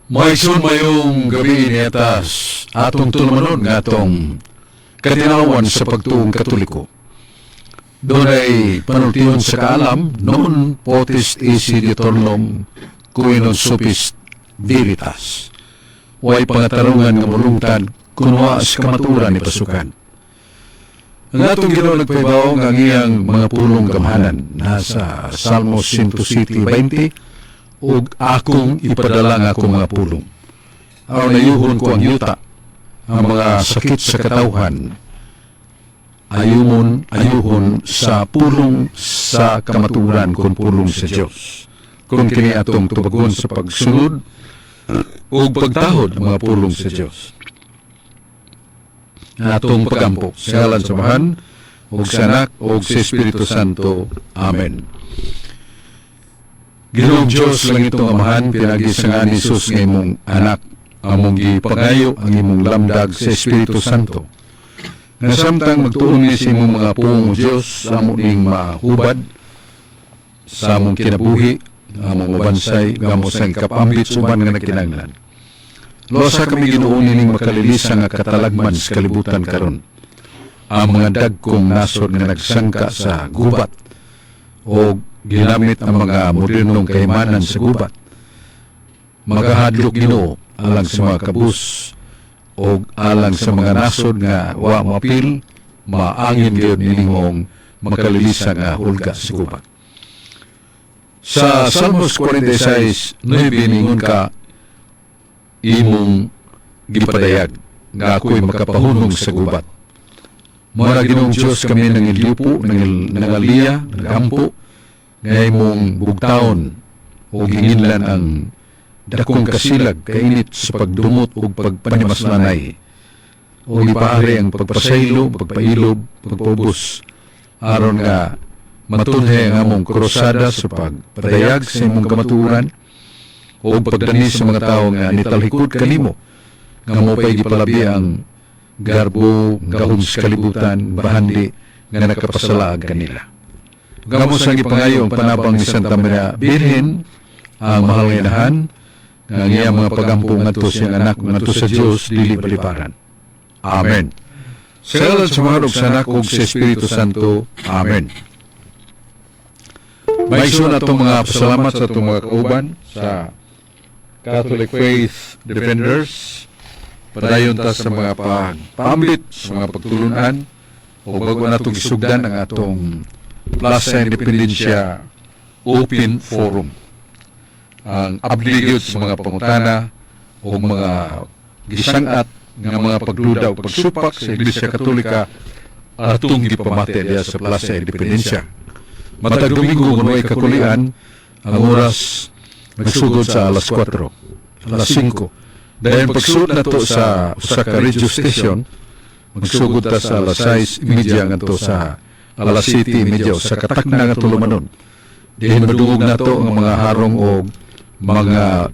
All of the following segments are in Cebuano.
Mga igsoon, maayong gabii niatas atong tulumanon nga atong katinawan sa pagtuong Katoliko. Dunay panultihon sa kaalam, non potest esse diuturnom qui non supest veritas. Way pangatarungan nga mulungtad kun wa sa kamatuoran ipasukan. Ang atong Ginoo nagpahibaw nga ang iyang mga pulong gamhanan, nasa Salmo 107:20, ug akong ipadala ang akong mga pulong aron ayuhon ko ang yuta, ang mga sakit sa katawhan ayumon ayuhon sa pulong sa kamatuoran kon pulong sa Dios. Kung kini atong tubagon sa pagsunod ug pagtahod ang mga pulong sa Dios. Atong pagampo sa ngalan sa Amahan ug sa Anak ug sa Espiritu Santo. Amen. Ginoong Diyos, langitong Amahan, pinaagi sa ngalan ni Jesus nga imong anak, among gipangayo ang imong lamdag sa Espiritu Santo. Nga samtang magtuon mi sa imong mga pulong, Diyos, sa amo ning mahubad, sa among kinabuhi, among mabansay, gamo sa kapambit sa uban nga nagkinahanglan. Luwasa kami, Ginoo, nining makalilisa nga katalagman sa kalibutan karon. Ang mga dagkong nasod nga nagsangka sa gubat o ginamit ang mga modernong kahimanan sa gubat. Magahadlok, Ginoo, alang sa mga kabus o alang sa mga nasod nga wa mapil, maangin gyud nining makalilisa nga hulga sa gubat. Sa Salmos 46:9 ningon ka, imong gipadayag nga ako'y makapahunong sa gubat. Mao, Ginoong Diyos, kami nangiliyupo, nangaliya, nagampo, nga imong bugtaon o ginginlan ang dakong kasilag kainit sa pagdumot ug pagpanimaslanay o ipaari ang pagpasaylo, pagpailob, pagpaubos aron nga matunhay ang among krusada sa pagpadayag sa imong kamatuoran o pagdani sa mga tawo nga nitalhikod kanimo nga mao pa'y gipalabi ang garbo, gahom sa kalibutan, bahandi nga nakapasalaag kanila. Amo sang gipangayo ang panabang ni Santa Maria Birhen, ang mahal nga inahan, nga ang iyang mga pagampo ngadto sa iyang anak ngadto sa Dios dili baliparan. Amen. Sa ngalan sa Amahan ug sa Anak ug sa Espiritu Santo. Amen. Mga igsoon, atong mga pasalamat sa atong mga kauban sa Catholic Faith Defenders. Padayon ta sa mga pagpaambit sa mga pagtulunan o bago natong isugdan ang atong Plaza Independencia Open Forum. Ang abli gyud sa mga pangutana o mga gisangat nga mga pagduda o pagsupak sa Iglesia Katolika atong gipamati diya sa Plaza Independencia. Matag Domingo kung may kakulian, ang oras nagsugod sa alas 4, alas 5. Dahil pagsud na to sa usa ka radio station, magsugod ta sa alas 6:30 ngadto sa alas 7:30 sa katakna nga tulumanon. Dihin madungog nato ang mga harong o mga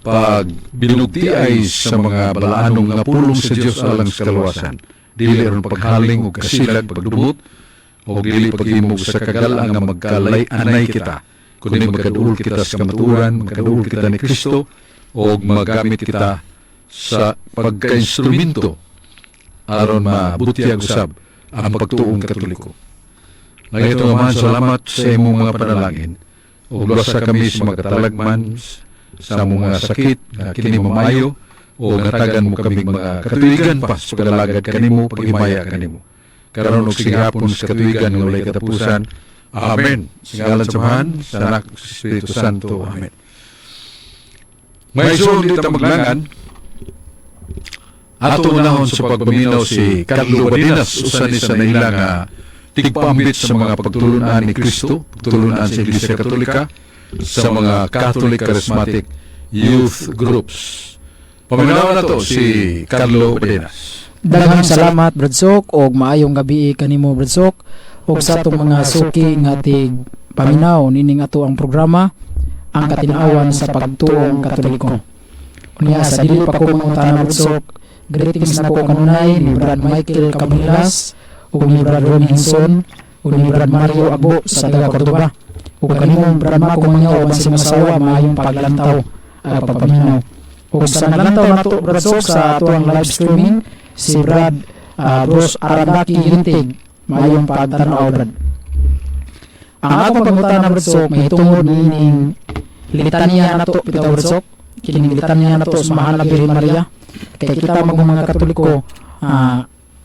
pagbinugtiay sa mga balaanong nga pulong sa Dios alang sa kaluwasan. Dili aron paghaling o kasilag, pagdumot o dili paghimog sa kagala nga magkalay anay kita, kundi magkaduol kita sa kamatuoran, magkaduol kita ni Kristo o magamit kita sa pagkainstrumento aron mabutyag usab ang pagtuong Katoliko. Langitong Amahan, salamat sa imong mga panalangin. Ug luwasa kami sa mga katalagman, sa mga sakit nga kini mamayo o hatagan mo kaming mga katuigan pa sa pag-alagad kanimo, paghimaya kanimo. Karon ug sa gihapon sa katuigan nga walay katapusan. Amen. Sa ngalan sa Amahan, sa Anak, sa Espiritu Santo. Amen. Mga igsoon, di ta maglangan. Ato unahon sa pagpaminaw si Carlo Badinas, usa ni sa naila nga tigpaambit sa mga pagtulunan ni Kristo, pagtulunan sa Iglesia Katolika, sa mga Catholic Charismatic Youth Groups. Paminaw na to si Carlo Badinas. Daghang salamat, Brad Sok, og maayong gabi kanimo, Brad Sok, og sa atong mga suki nga tig paminaw nining ato ang programa, ang katinawan sa pagtuong Katoliko. Unya sa dili pa ko mangutana, Brad Sok, greetings nako kanunay ni Brad Michael Camunilas ug ni Brad Ron Henson ug ni Brad Mario Abo sa taga Cordoba. Ug kanimo, Brad Marco Mangyaw, uban sa imong asawa, maayong paglantaw at pagpaminaw. Ug sa naglantaw nato, Brad Sok, sa atuang live streaming, si Brad Bruce Arandaki Yuntig. Maayong pagtanaw, Brad. Ang akong pangutana, Brad Sok, mahitungod niining litanya nato bitaw, Brad Sok. Kining litanya nato sa Mahal na Birhen Maria. Kay kita mga Katoliko,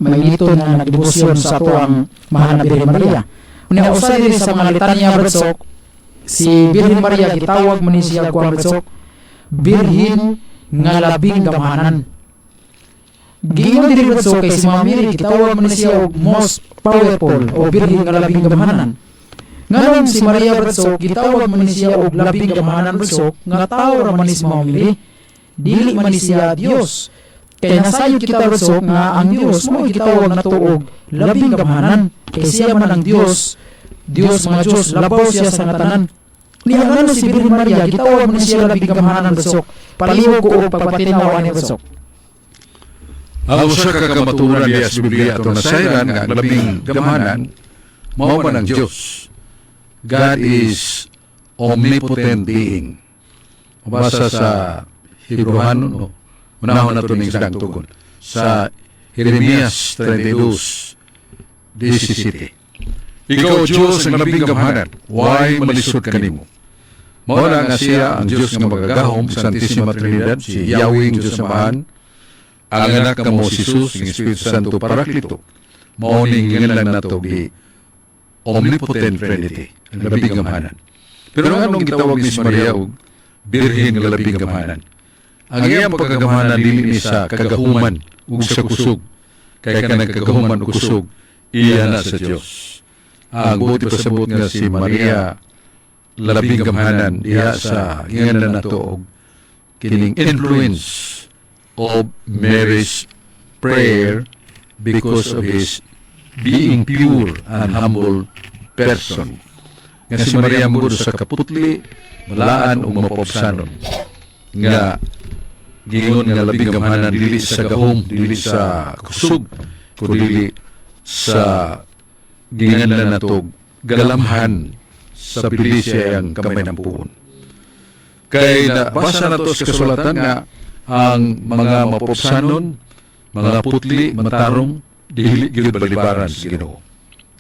may mito nga nagdebosyon sa atoang Mahal na Birhen Maria. Unya usa diri sa mga litanya, Brad Sok, si Birhen Maria gitawag man ni siya kuan, Brad Sok, Birhen nga labing gamhanan. Giingon diri, Brad Sok, kay si Mama Mary gitawag man ni siya og most powerful o Birhen nga labing gamhanan. Nganong si Maria, Brad Sok, gitawag man ni siya og labing gamhanan, Brad Sok, nga tao ra man ni si Mama Mary? Dili man ni siya Dios. Kay nasayod kita, Brad Sok, nga ang Dios mo gitawag nato og labing gamhanan kay siya man ang Dios. Dios mga Dios, labaw siya sa nga tanan. Niya ngano si Birhen Maria gitawag man ni siya labing gamhanan, Brad Sok? Palihog ko og pagpatinaw ani, Brad Sok. Ang usa ka kamatuoran diya sa Biblia atong nasayran nga ang labing gamhanan mao man ang Dios. God is omnipotent being. Basa sa Hebreohanon, no? Unahon nato ning sang tugon. Sa Jeremias 32:17. Ikaw, Diyos, ang labing gamhanan, way malisod kanimo. Mao na nga siya ang Diyos nga magagahom, Santissima Trinidad, si Yahweh ang Diyos Amahan, ang anak nga mo si Jesus, ang Espiritu Santo Paraklito. Mao ning giingon nato di omnipotent Trinity, ang labing gamhanan. Pero nganong gitawag ni si Maria og Birhen nga labing gamhanan? Ang iyang pagkagamhanan dili ni sa kagahuman ug sa kusog. Kay kanang kagahuman ug kusog iya na sa Dios. Ang buot ipasabot nga si Maria labing gamhanan diha sa ginganan nato og kining influence of Mary's prayer because of his being pure and humble person. Nga si Maria mugod sa kaputli, balaan ug mapobsanon. Nga gingon nga labing gamhanan dili sa gahom, dili sa kusog, kundi sa ginganan nato galamhan sa pili siya ang kamay ng puon. Kay na, basa nato sa kasulatan nga ang mga mapobsanon, mga putli, matarong, dili gyud balibaran sa Ginoo.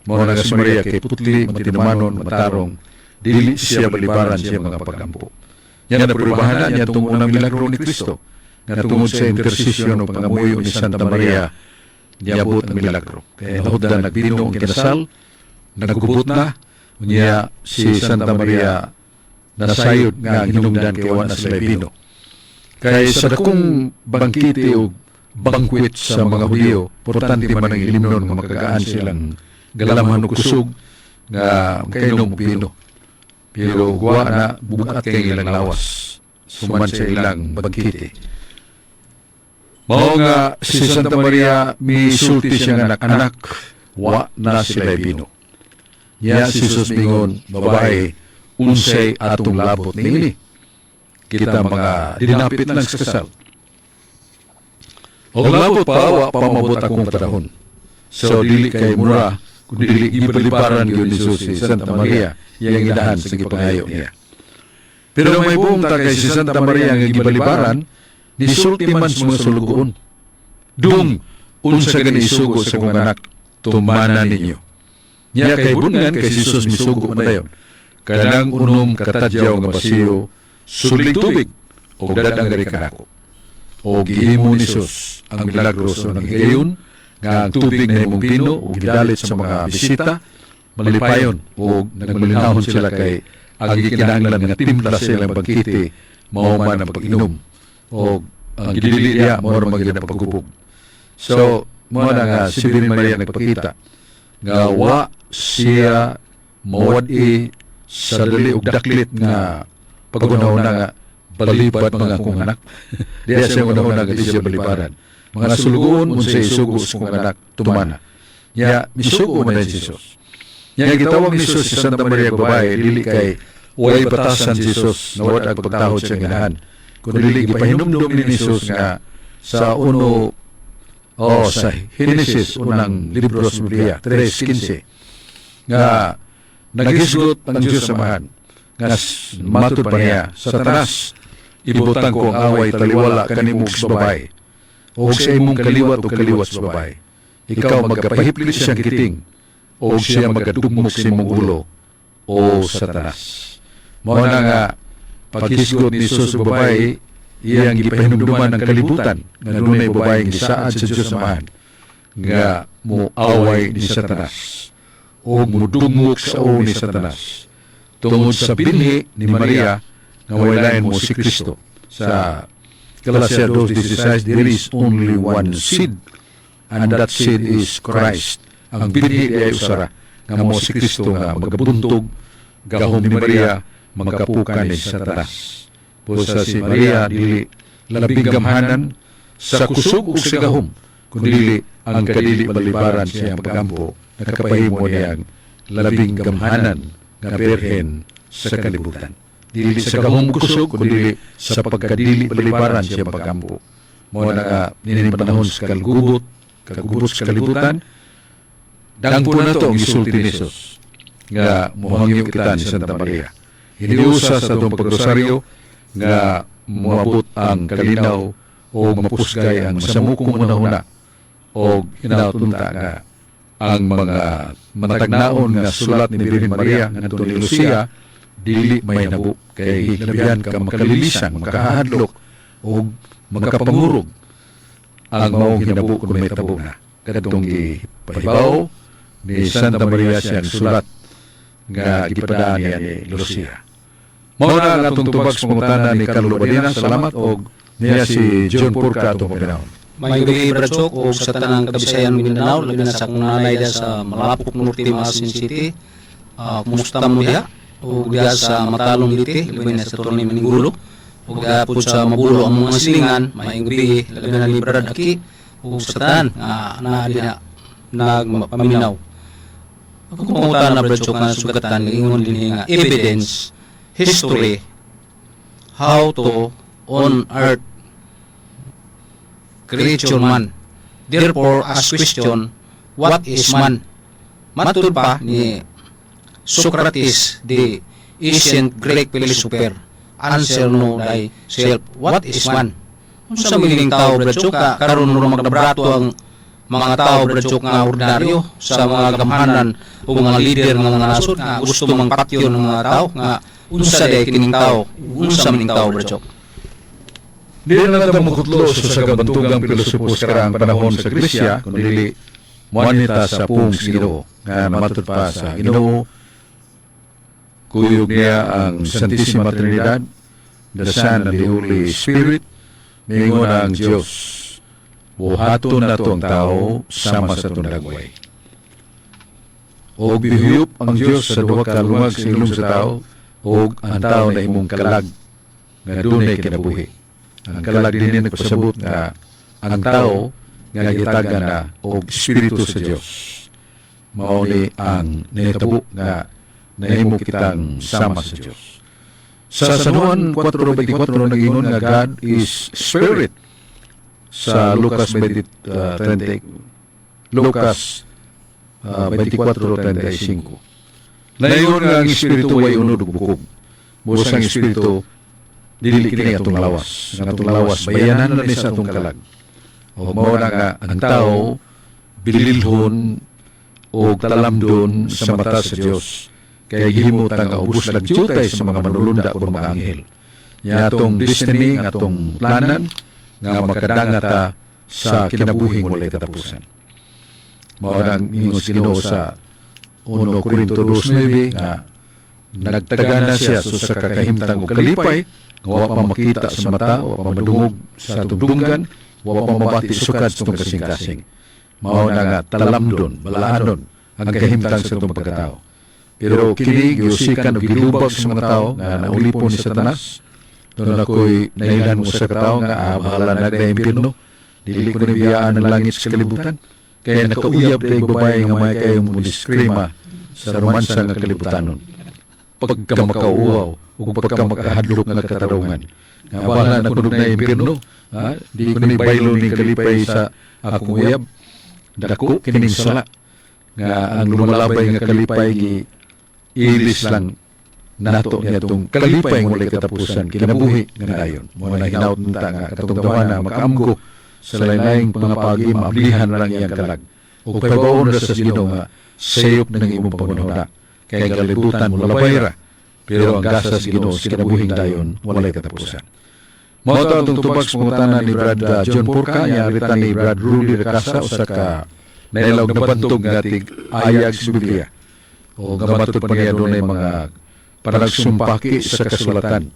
Mao na nga si Maria kay putli, matinumanon, matarong, dili siya balibaran siya mga pagampo. Yan na prubahan na niya itong unang milagro ni Kristo nga tungod sa intersesyon o pangamuyo ni Santa Maria, niabot ang milagro. Kaya nahudda nagbino ang kinasal, nagubot na, unya si Santa Maria nasayod nga ang hinungdan kay wa na sila bino. Kay sa dakong bangkete o banquet sa mga Hudiyo, importante man ang ilimnon nga makagaan silang galamhan og kusog nga makainom og bino. Pero wa na, bugat kay ilang lawas suman sa ilang bangkete. Mao nga si Santa Maria misulti siya nga anak, "Anak, wa na sila bino." Nya si Jesus mingon, "Babae, unsay atong labot niini? Kita mga dinapit lang sa kasal. Og labot pa, wa pa mabot akong panahon." So dili kay mura, kun dili gibalibaran gyud ni Jesus si Santa Maria iyang inahan sa gipangayo niya. Pero may buong ta kay si Santa Maria nga gibalibaran, nisulti man sa mga sulugoon, "Dung, unsa gani isugo sa kong anak, tumana ninyo." Nya kay bungan kay si Jesus misugo man dayon. "Kanang 6 ka tadyaw nga basiyo, sudlig tubig, og dadang diri kanako." O gihimo ni Jesus ang milagro sa unang higayon nga ang tubig na himong bino ug gidalit sa mga bisita, malipayon ug nagmalinahon sila kay ang gikinahanglan nga timpla sa ilang bangkete mao man ang pag-inom o ang gidili diha mao ra man gyud ang pagkubog. So mao na nga si Birhen Maria nagpakita nga wa siya mawad-i sa dali og daklit nga paghuna-huna nga balibad mga akong anak. Diya siya una-una nga di siya balibaran. "Mga sulugoon, unsay isugo sa kong anak, tumana." Nya misugo man din si Jesus. Nya gitawag ni Jesus si Santa Maria babae dili kay way batasan si Jesus na wala ang pagtahod sa inahan. Kun dili gipahinumdum ni Jesus nga sa uno o sa Genesis, unang libro sa Biblia, 3:15, nga naghisgot ang Diyos Amahan nga matud pa niya Satanas Ibutang ko ang away taliwala kanimo sa babae o sa imong kaliwat o kaliwat sa babae. Ikaw magapahipli siyang kiting o siya magadugmok sa imong ulo, o Satanas. Mao na nga paghisgot ni Jesus sa babae, iyang gipahinumduman ng kalibutan nga dunay babaeng gisaad sa Dios Amahan nga mo-away ni Satanas o mudugmok sa ulo ni Satanas tungod sa binhi ni Maria nga way lain mo si Kristo. Sa Galatia 2:16, "There is only one seed and that seed is Christ." Ang binhi ay usara nga mo si Kristo nga magabuntog gahom ni Maria, magkapukan ni Satanas. Busa si Maria dili labing gamhanan sa kusog ug sa gahom, kundi ang kadili balibaran sa iyang pagampo nakapahimo niyang labing gamhanan nga birhen sa kalibutan. Dili sa gahom, kusog, kundi sa pagkadili balibaran sa iyang pagampo. Mao na nga nining panahon sa kalgubot, kagubot sa kalibutan, dangpo na to ang gisulti ni Jesus nga muhangyo kita ni Santa Maria. Hiniusa sa atong pagrosaryo nga moabot ang kalinaw o mapusgay ang masamukong hunahuna o hinautunta nga ang mga matagnaon nga sulat ni Birhen Maria ngadto ni Lucia dili may nabo, kay labihan ka makalilisan, makahadlok o makapangurog ang maong hinabo kung may tabo na kadtong gipahibaw ni Santa Maria siyang sulat nga gipadaan niya ni Lucia. Mao na ang atong tubag sa pangutana ni Carlo Badina. Salamat, og niya si John Purca atong paminawon. Maayong gabii, Brad Sok, ug sa tanang Kabisayan, Mindanao, labi na sa akong nanay diha sa Malapok Norte, Maasin City. Kumusta mo diha? Ug diha sa Matalom Leyte, labi na sa Torni Manigulo. Ug diha pud sa Mabulo ang mga silingan, maayong gabii, labi na ni Brad Aki ug sa tanan nga naa diha nagpaminaw. Ako pangutana, Brad Sok, nga sugatan ingon dinhi nga evidence, history, how to on earth creature man. Therefore, ask question, what is man? Matud pa ni Socrates, the ancient Greek philosopher, answer no thyself, what is man? Unsa mining tao, Brad Chok, ka karon no magdabrato ang mga tao, Brad Chok, nga ordinaryo sa mga gamhanan o mga leader nga mga nasod nga gusto mang patyon ng mga tao nga unsa day kining tao, unsa maning tao, Brad Chok? Di na nato mokutlo sa kabantugang pilosopo sa karaang panahon sa Gresya, kundi muanhi ta sa pung sa Ginoo nga namatud pa sa Ginoo, kuyog niya ang Santissima Trinidad, the Son and the Holy Spirit. Mingon ang Diyos, "Buhaton nato ang tao sama sa atong dagway." Og bihuyop ang Diyos sa duha ka lungag sa ilong sa tao, og ang tao na imong kalag nga dunay kinabuhi. Ang kalag dinhi nagpasabot nga ang tao nga gitagan na og espiritu sa Dios. Mao ni ang nahitabo nga nahimo kitang sama sa Dios. Sa San Juan 4:24 nag-ingon nga God is spirit. Sa Lucas 20, 30, Lucas 24:35. Naingon nga ang espiritu way unod ug bukog. Busa ang espiritu dili kini atong lawas. Ang atong lawas bayanan na ni sa atong kalag. O mao na nga ang tao bililhon o talamdon sa mata sa Dios. Kay gihimo ta nga ubos lang dyutay sa mga manulunda kon mga anghel. Nya atong destiny, nga atong planan nga makadanga ta sa kinabuhing walay katapusan. Mao nang ingon sa Ginoo sa 1 Corinto 2:9 nga nagtagana siya so sa kakahimtang og kalipay nga wa pa makita sa mata, wa pa madungog sa atong dunggan, wa pa mabati sukad sa atong kasing-kasing. Mao na nga talamdon, balaanon ang kahimtang sa atong pagkatao. Pero kini giusikan og gilubag sa mga tao nga naulipon ni Satanas. Doon ako'y nahilan mo sa katao nga bahala na na impirno. Dili ko nabiyaan ang langit sa kalibutan. Kaya nakauyab kay babae nga may kayong muniskrima sa romansa nga kalibutanon. Pagka makauwaw o pagka makahadlok nga katarungan. Nga bahala na kunog na impirno, ha? Di ko ni baylo ni kalipay sa akong uyab. Dako kining sala nga ang lumalabay nga kalipay gi ilis lang. Nato niadtong kalipay nga walay katapusan, kinabuhi nga dayon. Mao na hinaut unta nga katong tawhana makaamgo sa lain-laing pangapagi, maablihan lang iyang kalag ug pahibaon ra sa Ginoo nga sayop ng imong panghuna, kay ang kalibutan molabay ra, pero ang gasa sa Ginoo sa kinabuhing dayon walay katapusan. Mao to atong tubag sa pangutana ni Brad John Porca nya aritan ni Brad Rudy Racasa, usa ka nailawg na bantog nga tig ayag sa Biblia o nga matud pa niya dunay mga panagsumpaki sa kasulatan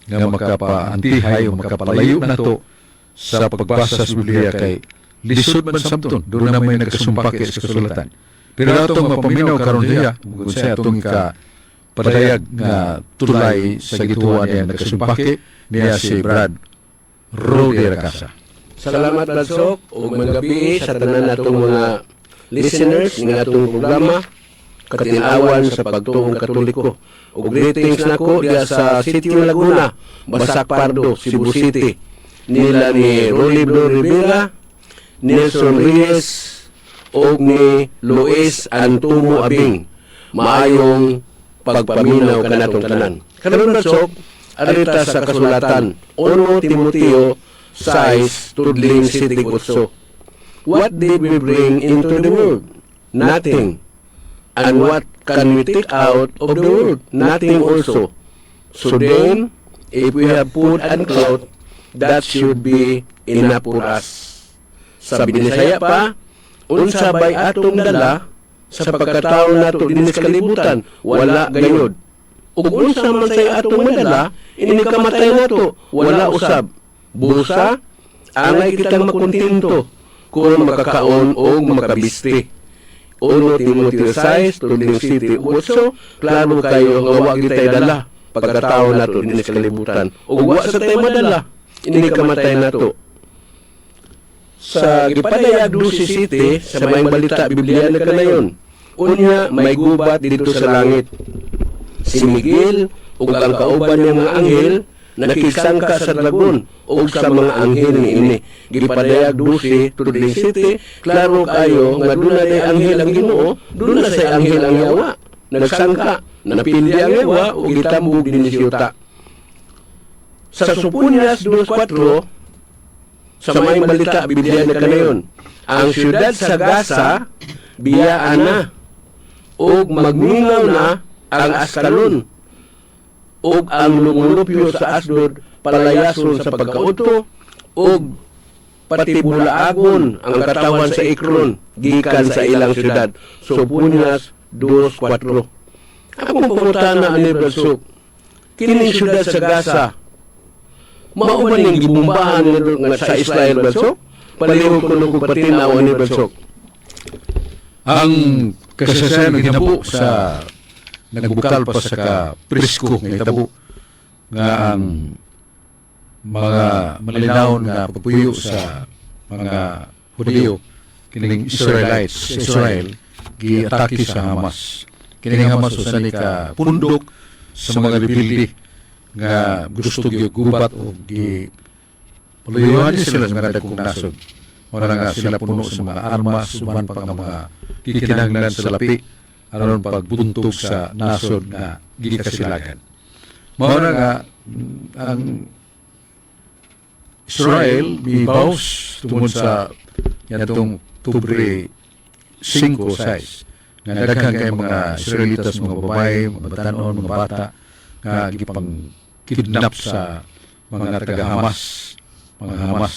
nga makapaantihay o makapalayo nato sa pagbasa sa Biblia, kay lisod man samton duna may nagkasumpaki sa kasulatan. Pero atong mapaminaw karon diha kung sa atong ka padayag nga tulay sa gituan niya nagkasumpaki niya si Brad Rudy Racasa. Salamat, Brad Sok, ug maayong gabii sa tanan natong mga listeners ng atong programa Katin-awan sa Pagtuong Katoliko. Ug greetings nako diya sa Sitio Laguna, Basak Pardo, Cebu City. Nila ni Rolly Blue Rivera, Nelson Reyes, ug ni Luis Antumo Abing. Maayong pagpaminaw kanatong tanan. Karon, Brad Sok, arita sa kasulatan 1 Timoteo 6 tudling 7. What did we bring into the world? Nothing. And what can we take out of the world? Nothing also. So then, if we have food and cloth, that should be enough for us. Sa Binisaya pa, unsa bay atong dala sa pagkatao nato dinhi sa kalibutan? Wala gayod. Ug unsa man say atong madala inig kamatay nato? Wala usab. Busa, angay kitang makontento kung makakaon o makabisti. 1 Timoteo 6, tudling 7, 8, klaro kayo nga wa gitay dala pagkatao nato dinhi sa kalibutan. Ug wa sa tay madala inig kamatay nato. Sa gipadayag 12:7 sa Maayong Balita Biblia na kanayon. Unya may gubat didto sa langit. Si Miguel ug ang kauban niya mga anghel nakigsangka sa dragon ug sa mga anghel niini. Gipadayag 12 tudling 7, klaro kayo nga duna day anghel ang Ginoo, duna say anghel ang yawa. Nagsangka, napildi ang yawa ug gitambog dinhi sa yuta. Sa Soponias 2:4 sa Maayong Balita Biblia na kanayon, ang siyudad sa Gaza biyaan na ug magmingaw na ang Askalon ug ang lungulupyo sa Asdod palayason sa pagkauto ug patibulaagon ang katawan sa Ekron gikan sa ilang siyudad. Soponias 2:4. Akong pangutana ani, Brad Sok, kining siyudad sa Gaza, mao ba ning gibombahan nga sa Israel, Brad Sok? Palihog kuno kog patinaw ani, Brad Sok. Ang kasaysayan ng hinabo sa nagbukal pa sa ka presko nga itabo nga ang mga malinawon nga pagpuyo sa mga Hudiyo, kining Israelites sa Israel, giatake sa Hamas. Kining Hamas usa ni ka pundok sa mga rebelde nga gusto gyud gubat o gi paluyuan ni sila sa mga dagkong nasod. Wala nga sila puno sa mga armas, uban pa nga mga gikinahanglan sa lapi aron pagbuntog sa nasod nga gikasilagan. Mao na nga ang Israel mibaws tungod sa yatong Oktubre 5, 6 nga daghan kay mga Israelitas, mga babae, mga batanon, mga bata nga gipang kidnap sa mga taga Hamas, mga Hamas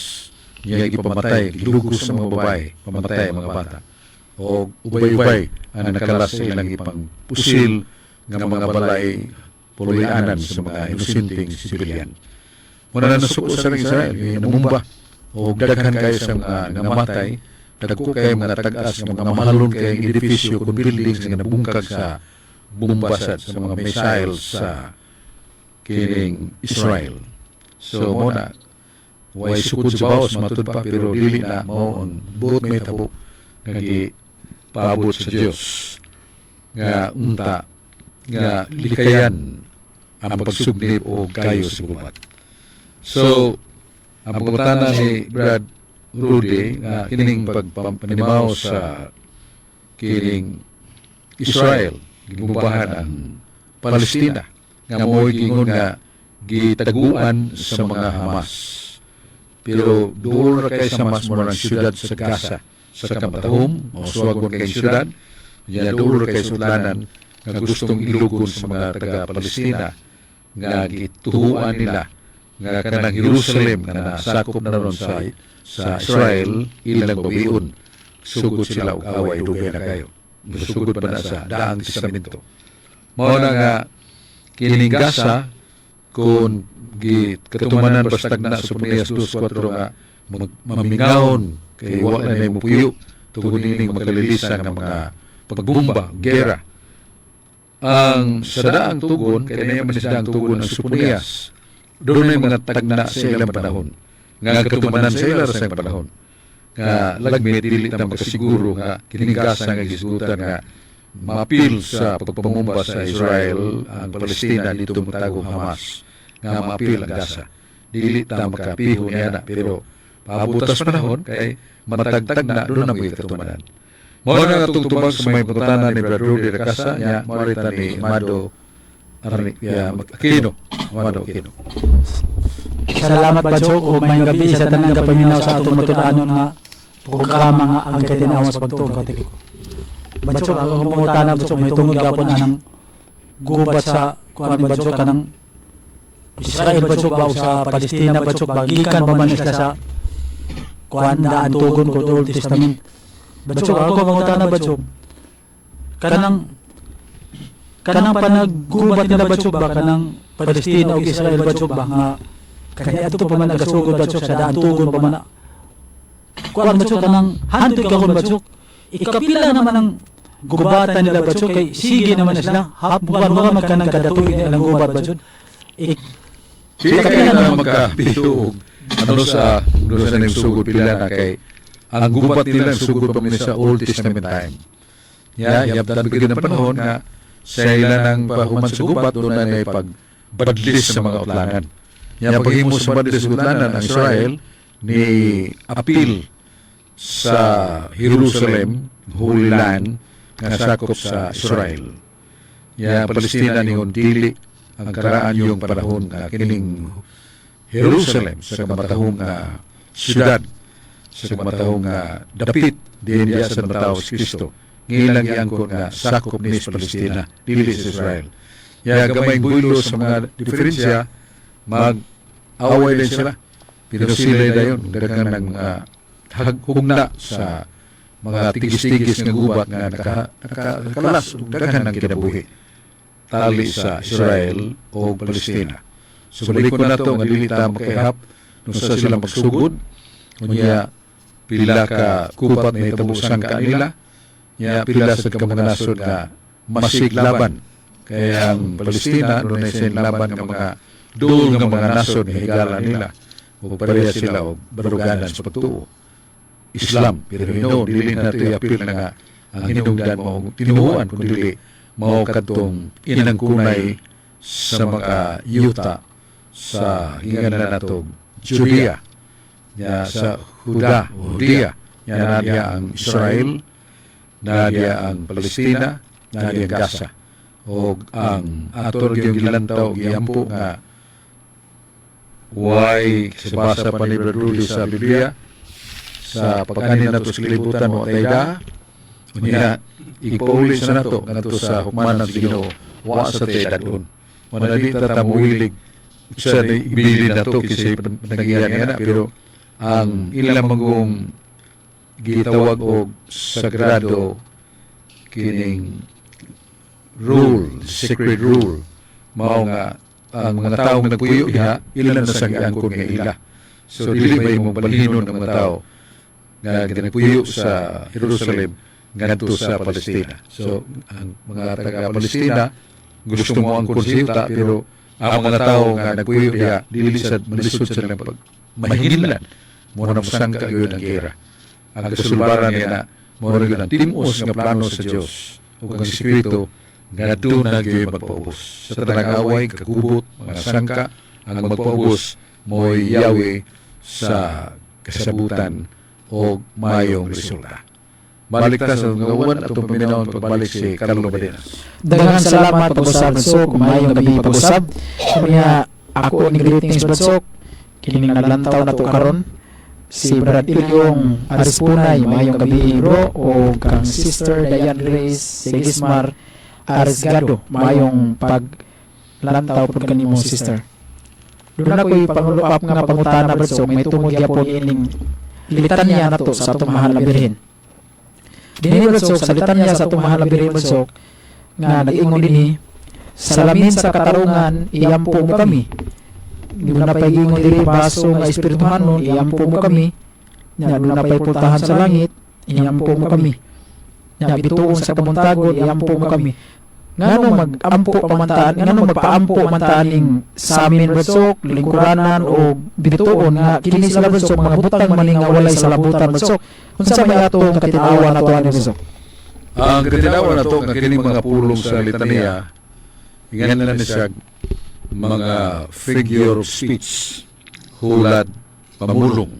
niya gipamatay, gilugos sa mga babae, pamatay ang mga bata. O ubay-ubay ang nakalas sa ilang ipang pusil nga mga balay, puluyanan sa mga inosenteng sibilyan. Muna na nasuko sa Israel, eh, namumba o daghan kayo sa mga namatay, dagko kay mga tag-as nga mga mahalon kay edipisyo kun buildings nga nabungkag sa bumbasad sa mga missiles sa kining Israel. So mo na way sukod sa baos matud pa, pero dili na mao ang buot may tabo nga gi paabot sa Dios nga unta nga likayan ang pagsugnib o kayo sa gubat. So, ang pangutana ni Brad Rudy nga kining pagpanimaw sa kining Israel, gibumbahan ang Palestina. Nga mo'y giingon nga gitaguan sa mga Hamas. Pero duol ra kay sa Hamas mo ang siyudad sa Gaza sa kamatahom o suwagon kay siyudad nya duol ra kay sudlanan nga gustong ilugon sa mga taga-Palestina nga gituhuan nila nga kanang Jerusalem nga nasakop na ron sa Israel ilang bawion. Sugod sila og away, dugay na kayo. Sugod pa na sa Daang Testamento. Mao na nga kining Gaza, kung gi katumanan bastag na sa Sofonias 2:4 nga mamingawon kay wa na nay mupuyo tungod nining makalilisan nga mga pagbomba, gera. Ang sa Daang Tugon, kay naa man sa Daang Tugon ang Sofonias, doon mga tagna sa ilang panahon nga katumanan sa ila sa ilang panahon nga lagmit dili ta makasiguro nga kining Gaza nga gisgutan nga maapil sa pagpangumba sa Israel ang Palestina dito mutago Hamas nga maapil ang Gaza. Dili ta makapiho niya na, pero paabutas panahon kay matagtag na doon na mo'y katumanan. Mao na nga atong tubag sa may pangutana ni Brad Rudy Rakasa nya marita ni Amado Arni ya Aquino. Amado Aquino. Salamat, Badsok, ug maayong gabi sa tanang gapaminaw sa atong matud-anon nga programa nga Ang Katinawan sa Pagtuong Katoliko. Badsok, ako akong pangutana, Badsok, may tungod gapon anang gubat sa kuan, Badsok, kanang Israel, Badsok, ba o sa Palestina, Badsok, ba gikan pa man sila sa kuan Daan Tugon ko Old Testament. Badsok, ako pangutana, Badsok, kanang panaggubat nila, Badsok, ba kanang Palestina ug Israel, Badsok, ba nga kani adto pa man nagasugod, Badsok, sa Daan Tugon pa man kuan, Badsok, kanang hantod ka kon, Badsok, ikapila naman ang gubatan nila, Badsok, kay sige naman na sila hap bukan mo man kanang kada tuig nila ang gubat, Badsok. Sige kay na magkapiho og ano sa doon sa ning sugod pila na kay ang gubat nila ang sugod pa man sa Old Testament time. Ya, yabtan bigyan ng panahon nga sa ila ng pahuman sa gubat doon na may pagbadlis sa mga utlanan. Ya, paghimo sa badlis sa utlanan, ang Israel ni apil sa Jerusalem, Holy Land, nga sakop sa Israel. Ya, Palestina ningon dili ang karaan yung panahon nga kining Jerusalem sa kamatahong nga syudad, sa kamatahong nga dapit diin diya sa natao si Kristo ngilang giangkon nga sakop ni sa Palestina, dili sa Israel. Ya, gamay buylo sa mga diferensya, mag away din sila, pero sila dayon daghan ng mga hugna sa mga tigis-tigis nga gubat nga nakalas ug daghan ng kinabuhi tali sa Israel o Palestina. So balikon nato nga dili ta makaihap nung sa sila magsugod, unya pila ka kupat na hitabo sangka nila, nya pila sa ka mga nasod nga masig laban kay ang Palestina dunay sin laban nga mga duol nga mga nasod nga higala nila ug pareha sila og baruganan sa pagtuo Islam, pero hinuon dili na ito iapil na nga ang hinungdan mao tinuohan kun dili mao kadtong inangkunay sa mga yuta sa hingan na nato Judea nya sa Huda o Judea nya nadia ang Israel, nadia ang Palestina, nadia ang Gaza o ang ato gyud gilantaw, giampo nga way sa basa pa ni Brother Rudy sa Biblia sa pag-ani nato sa kalibutan mo tayda. Unya ipauli sa nato ngadto sa hukmanan sa Ginoo, wa sa tay dadon wala di ta tamuhilig sa ibili nato kasi nagiyan nga na, pero ang ilang manggong gitawag og sagrado kining rule, sacred rule, mao nga ang mga tawo nga nagpuyo diha ila na sa giangkon nga ila. So dili ba imong balhinon ang mga tao nga nagpuyo sa Jerusalem ngadto sa Palestina? So ang mga taga Palestina gusto mo ang konsulta, pero ang mga tao nga nagpuyo diha dili sa malisod sa ilang pag mahinginlan mo na musangka gyud ang gera. Ang kasulbaran niya na mo ra gyud ang timos nga plano sa Dios ug ang Espiritu nga na gyud magpaubos sa tanang away, kagubot, mga sangka. Ang magpaubos mo'y Yahweh sa kasabutan o mayong resulta. Balik ta sa atong atong paminawon pagbalik si Carlo Badenas. Daghang salamat pag-usab, Bradsok. Maayong gabi pag-usab. Unya ako ni greetings, Bradsok. Kining naglantaw na to karon si Brad Ilyong Arispunay, maayong gabi, bro, o kang Sister Diane Grace Sigismar Arisgado, maayong paglantaw pud kanimo, sister. Doon ako'y pang-follow up nga pangutana, Bradsok, may tungod gyapon ining litanya nato sa atong mahal na Birhen. Dinhi, Bradsok, sa litanya sa atong mahal na Birhen, Bradsok, nga nag-ingon dinhi, "Salamin sa katarungan, iyampo mo kami." Duna pay giingon diri, baso nga espirituhanon, iyampo mo kami. Nya duna pay pultahan sa langit, iyampo mo kami. Nya bituon sa kabuntagon, iyampo mo kami. Ngano mag-ampo pamantaan, ngano magpaampo mantaan ning samin, Bradsok, lingkuranan o bituon, nga kini sila, Bradsok, mga butang maning nga walay sa labutan, Bradsok? Unsa may atong katinawan nato ani, Bradsok? Ang katinawan nato nga kining mga pulong sa litanya, ingan na ni siya mga figure of speech, hulad pamulong,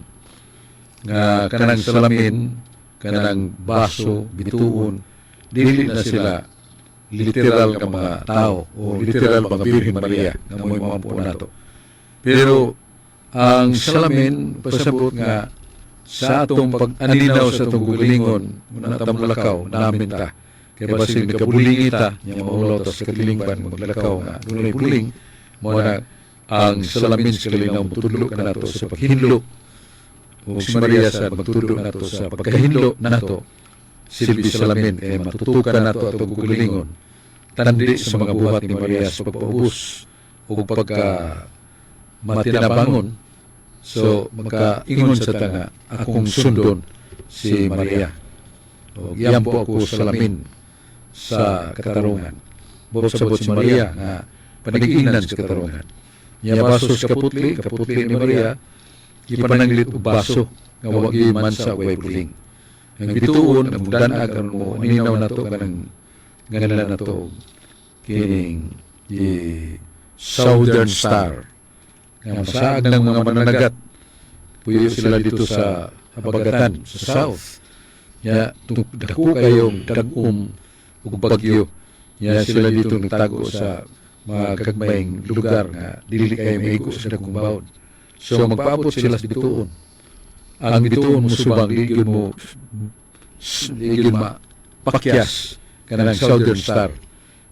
nga kanang salamin, kanang baso, bituon, dili na sila literal nga mga tao o literal mga Birhen Maria nga mo'y mampo nato. Pero ang salamin pasabot nga sa atong pag-aninaw sa atong gugalingon, muna ta molakaw, namin ta. Kaya basin nagkabulingi ta, nya maulaw ta sa katilingban, maglakaw nga dunay buling, mo na ang salamin sa kalinaw mutudlo kanato sa paghinlo. O si Maria sa magtudlo nato sa pagkahinlo nato, silbi salamin kay matutukan nato atong gugalingon. Tandi sa mga buhat ni Maria sa pagpaubos o pagka matinabangon. So makaingon sa tanga, akong sundon si Maria. O giyampo ako salamin sa katarungan. Bot sabot si Maria nga panigiinan sa katarungan. Nya baso sa kaputli, kaputli ni Maria gipananglit og baso nga wa gyud mansa way buling. Ang bituon ang dan-ag aron mo ninaw nato kanang ngalan nato kining the Southern Star nga masaag ng mga mananagat, puyo sila dito sa habagatan sa south, nya dako kayong dag-om ug bagyo, nya sila dito nagtago sa mga gagmayng lugar nga dili kay maigo sa dagkong bawod. So magpaabot sila sa bituon. Ang bituon mo subang di gyud mo di gyud ma pakyas kanang Southern Star.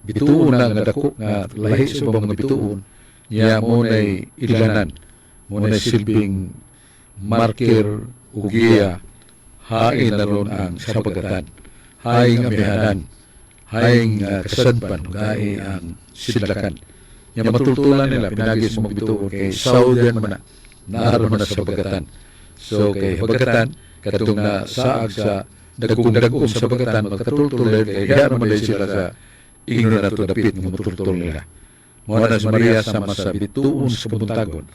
Bituon na nga dako nga lahi sa ubang mga bituon, nya mo nay ilanan, mo nay silbing marker o giya, hain na ron ang sabagatan, haing amihanan, haing kasadpan, ug haing ang sidlakan. Nya matultulan nila pinagi sa mga bituon kay southern man na, naaron man na sa bagatan. So kay habagatan katong na saag sa dagkong dagom sa bagatan, magkatultul kay diha man sila sa ingnon nato dapit nga motultol nila. Mao na si Maria sama sa bituon sa buntagon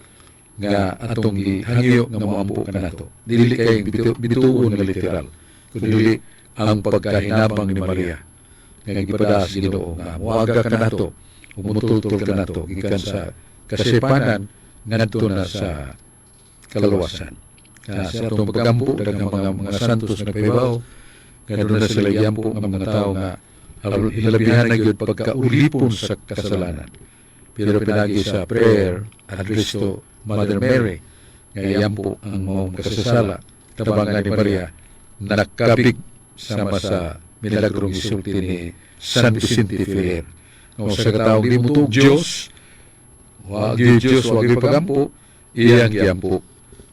nga atong gihangyo nga moampo kanato. Dili kay bituon nga literal, kundi ang pagkahinabang ni Maria nga gipadas Ginoo nga moaga kanato ug motultol kanato gikan sa kasipanan ngadto na sa kaluwasan. Nga sa atong pagampo, daghang mga santos nga nagpahibaw nga doon na sila giampo nga mga tawo nga hilabihan na gyud pagkaulipon sa kasalanan. Pero pinagi sa prayer addressed to Mother Mary nga iampo ang maong kasasala, tabangan ni Maria, nakabig sama sa milagrong isulti ni San Vicente Ferrer nga usa ka tawo di motuo og Dios, wa gyud Dios, wa gyud pagampo, iyang giampo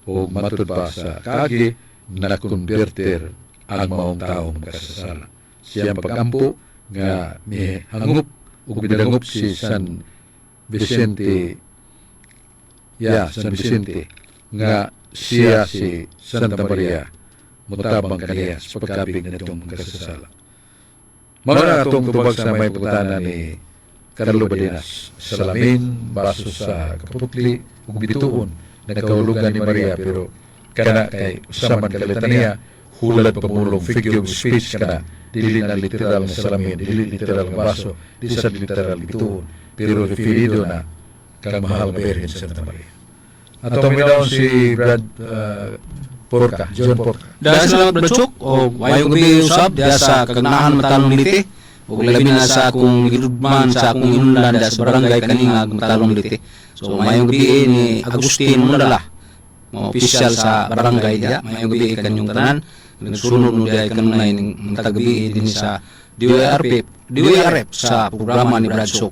o matud pa sa kagi nakonverter ang maong taong makasasala. Siyang pagampo nga mihangop ug midangop si San Vicente, ya, San Vicente, nga siya si Santa Maria mutabang kaniya sa pagkabig nitong makasasala. Mao na atong tubag sa may pangutana ni Carlo Badenas. Salamin, baso sa kaputli, ug bituon, nagkahulugan ni Maria, pero kana kay usaman ka litanya, hulad pamulong, figure of speech kana, dili na literal nga salamin, dili literal nga baso, di sa literal bituon, pero referido na kang mahal nga Birhen Santa Maria. Atong minawon si Brad Porca, John Porca. Daghang salamat, Brad Chok, og maayong gabi usab diha sa Kagnahan, Matalong, Leyte. Ug labi na sa akong giludman sa akong hinungdan diha sa Barangay Kaningag, Matalong, Leyte. So maayong gabi ni Agustin Mundala, mga opisyal sa barangay diha. Maayong gabi kanyong tanan. Nagsunod mo diha kanunay ning matag gabi din sa DYRP, DYRF sa programa ni Brad Sok.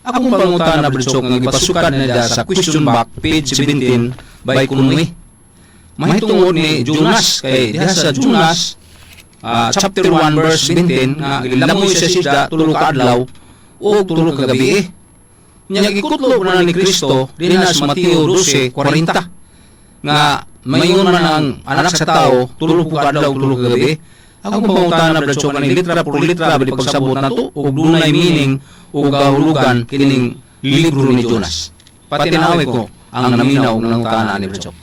Akong pangutana, Brad Sok, nga gipasukan na diha sa question box page 17 by Kunoy. Mahitungod ni Jonas, kay diha sa Jonas chapter 1 verse 17 nga gilamoy sa isda 3 ka adlaw ug 3 ka gabi. Nya gikutlo na ni Kristo dinha sa Mateo 12:40 nga mayon man ang Anak sa Tao 3 ka adlaw 3 ka gabi. Akong pangutana, Brad Chok, ani litra por litra ba di pagsabot nato ug dunay meaning ug kahulugan kining libro ni Jonas? Patinawi ko ang naminaw og nangutana ni Brad Chok.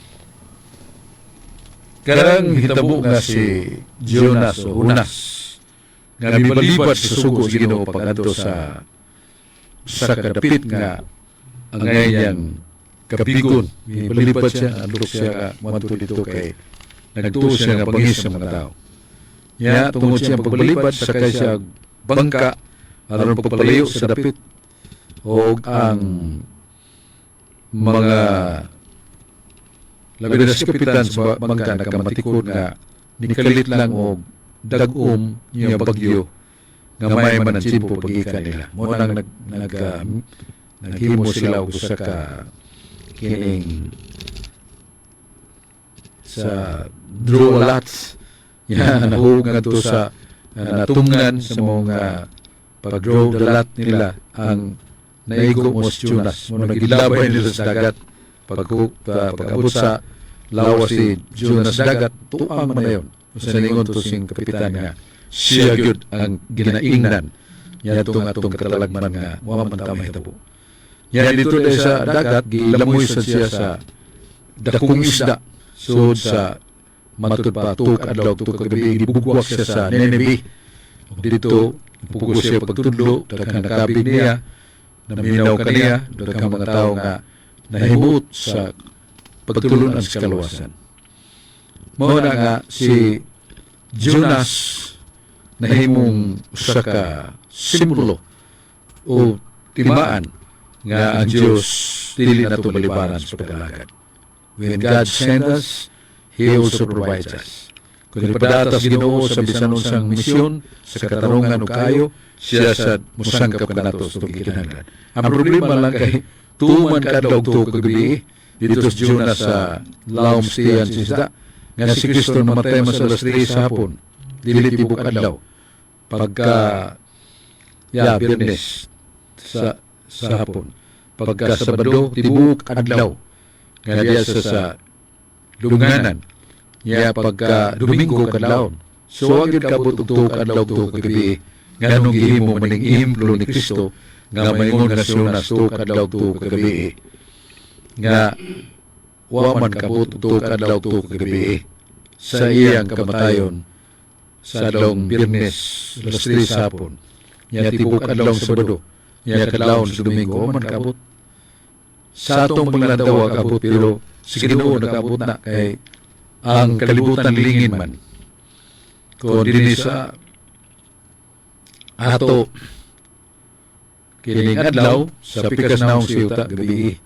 Karang hitabo nga si Jonas o Jonas nga mibalibad sa sugo sa Ginoo pag-adto sa kadapit nga angay niyang kabigon. Mibalibad siya, adlok siya nga moadto dito kay nagtuo siya nga bangis sa mga tao. Nya tungod siya pagbalibad, sakay siya bangka aron pagpalayo sa dapit, og ang mga labi na si kapitan sa bangka nakamatikod nga nikalit lang og dag-om niya bagyo nga may man ang tiyempo pagikan nila. Mo nang nag naghimo sila og usa ka kining sa draw lots. Ya, nahug ngadto sa natumngan sa mga pag-draw the lot nila, ang naigo mo si Jonas. Mo nagilabay nila sa dagat. Pag-abot sa lawas si Jonas dagat, tuang man na yun. Sa ningon to sing kapitan nga siya gyud ang ginaingnan niya itong atong katalagman nga wa man ta mahitabo. Nya dito dahil sa dagat, gilamoy sad siya sa dakong isda. Sud sa matud pa 2 ka adlaw 2 ka gabi gibugwak siya sa Nineveh. Ug dito pugos siya pagtudlo, daghang nakabig niya, naminaw kaniya, daghang mga tawo nga nahimuot sa pagtulunan sa kaluwasan. Mao na nga si Jonas nahimong usa ka simbolo o timaan nga ang Dios dili nato balibaran sa pag-alagad. When God sends us, He also provides us. Kung ipadata sa Ginoo sa bisan unsang misyon, sa katarungan o kaayo, siya sa musangkap kanato sa atong gikinahanglan. Ang problema lang kay 2 man ka adlaw 2 ka gabi dito sa Jonas sa lawom sa tiyan sa isda, nga si Kristo namatay man sa alas 3 sa hapon, dili tibok adlaw. Pagka ya Biyernes sa hapon. Pagka Sabado, tibok adlaw nga diya sa lunganan. Ya pagka Domingo kadlawon. So wa gyud kabot og 2 ka adlaw 2 ka gabi, nganong gihimo maning ehemplo ni Kristo nga maingon nga si Jonas 2 ka adlaw 2 ka gabi nga wa man kabot og 2 ka adlaw 2 ka gabi sa iyang kamatayon sa adlawng Biyernes alas 3 sa hapon. Nya tibok adlaw sa Sabado, nya kadlawon sa Domingo, wa man kabot. Sa atong panglantaw kabot, pero sa Ginoo nakaabot na, kay ang kalibutan lingin man. Kung dinhi sa ato kining adlaw, sa pikas naong sa yuta gabi.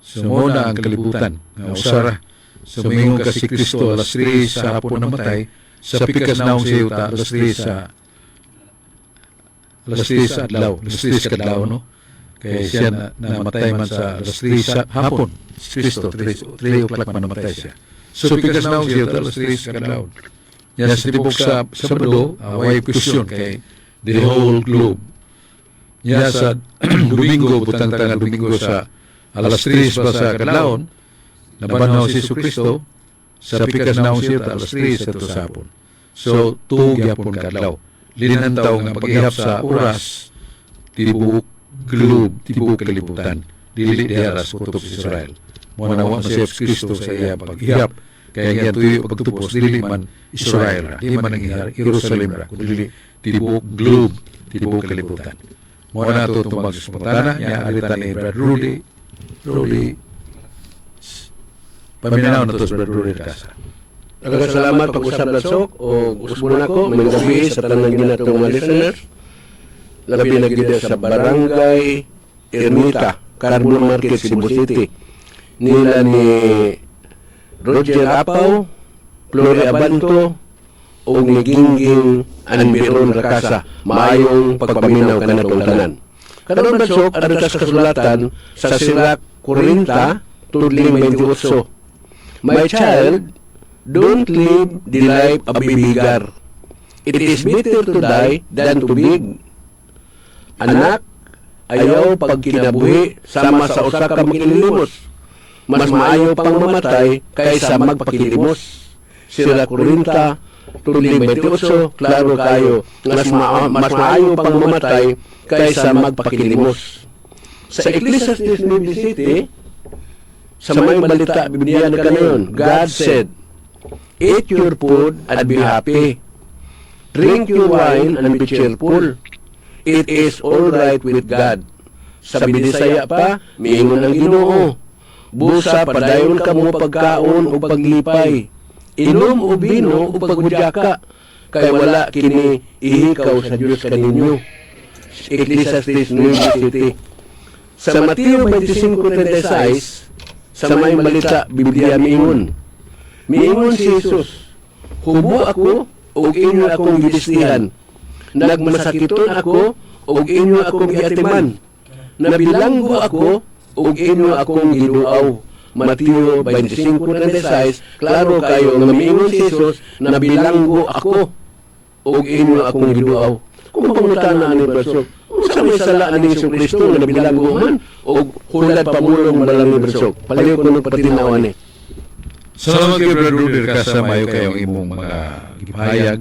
So mo na ang kalibutan nga usara. So mingon ka si Kristo alas 3 sa hapon namatay, sa pikas naong sa yuta alas 3 sa alas 3 sa adlaw, alas 3 sa kadlaw, no? Kaya siya na, namatay man sa alas 3 sa hapon. Si Kristo, 3 o'clock man namatay siya. So pikas naong sa yuta alas 3 sa kadlaw. Ya sa tibok sa Sabado, way question kay the whole globe. Ya sa Domingo, butang tangan Domingo sa alas 3 ba sa kadlawon, nabanhaw si Jesu Kristo, sa pikas naong siya alas 3 sa sa hapon. So, 2 gyapon kadlaw. Linantaw nga paghihap sa oras, tibuok globe, tibuok kalibutan. Dili diha ra sa kutob sa Israel. Mo na wa si Kristo sa iya paghihap. Kaya nga tuyo pagtupos, dili man Israel ra, di man ang Jerusalem ra, kundi dili tibuok globe, tibuok kalibutan. Mo na to tumag sa spontana, nya alitan ni Brad Rudy, Rudy. Paminaw na to sa Brother Rudy Casa. Daghang salamat pag-usab, Ladsok, o usbon ako maayong gabi sa tanan gyud natong mga listeners. Labi na gyud sa Barangay Ermita, Carbon Market, Cebu City. Nila ni Roger Apaw, Flori Abanto, ug ni Gingging Anbiron Rakasa. Maayong pagpaminaw kanatong tanan. Karon, Badsok, adto sa kasulatan sa Sirach 40, tudling 28. "My child, don't live the life of a beggar. It is better to die than to beg." Anak, ayaw pagkinabuhi sama sa usa ka makilimos. Mas maayo pang mamatay kaysa magpakilimos. Sirach 40, tudling 28, klaro kayo. Mas maayo pang mamatay kaysa magpakilimos. Sa Ecclesiastes 9:7, sa Maayong Balita Bibliano kanayon, God said, "Eat your food and be happy. Drink your wine and be cheerful. It is all right with God." Sa Binisaya pa, miingon ang Ginoo, "Busa padayon kamo pagkaon ug paglipay. Inom og bino ug paghudyaka, kay wala kini ihikaw sa Dios kaninyo." Ecclesiastes 9:7. Sa Mateo 25:36, sa Maayong Balita Biblia miingon. Miingon si Jesus, "Hubo ako ug inyo akong gibistihan. Nagmasakiton ako ug inyo akong giatiman. Nabilanggo ako ug inyo akong giduaw." Mateo 25:36, klaro kayo nga miingon si Jesus, "Nabilanggo ako ug inyo akong giduaw." Kung pangutana ani, Brasok, unsa may sala ani Hesus Kristo nga nabilanggo man og hulad pamulong balang ni Brasok? Paliw ko ng patinaw ani. Salamat kay Brother Rudy Casa, mayo kayong imong mga gipahayag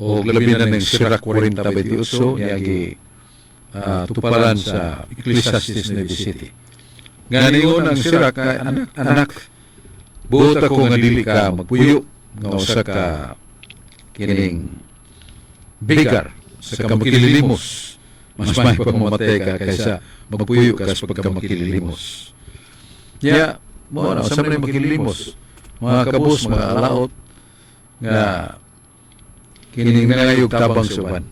o labi na ng Sirach 40:28 niya gi tuparan sa Ecclesiastes 9:7. Nga niingon ang Sirach nga, "Anak, anak, buot ako nga dili ka magpuyo nga usa ka kining beggar sa kamakililimos. Mas may pang mamatay ka kaysa magpuyo ka sa pagkamakililimos." Ya, mo na sa man makilimos, mga kabus, mga alaot nga kining nangayog tabang sa uban.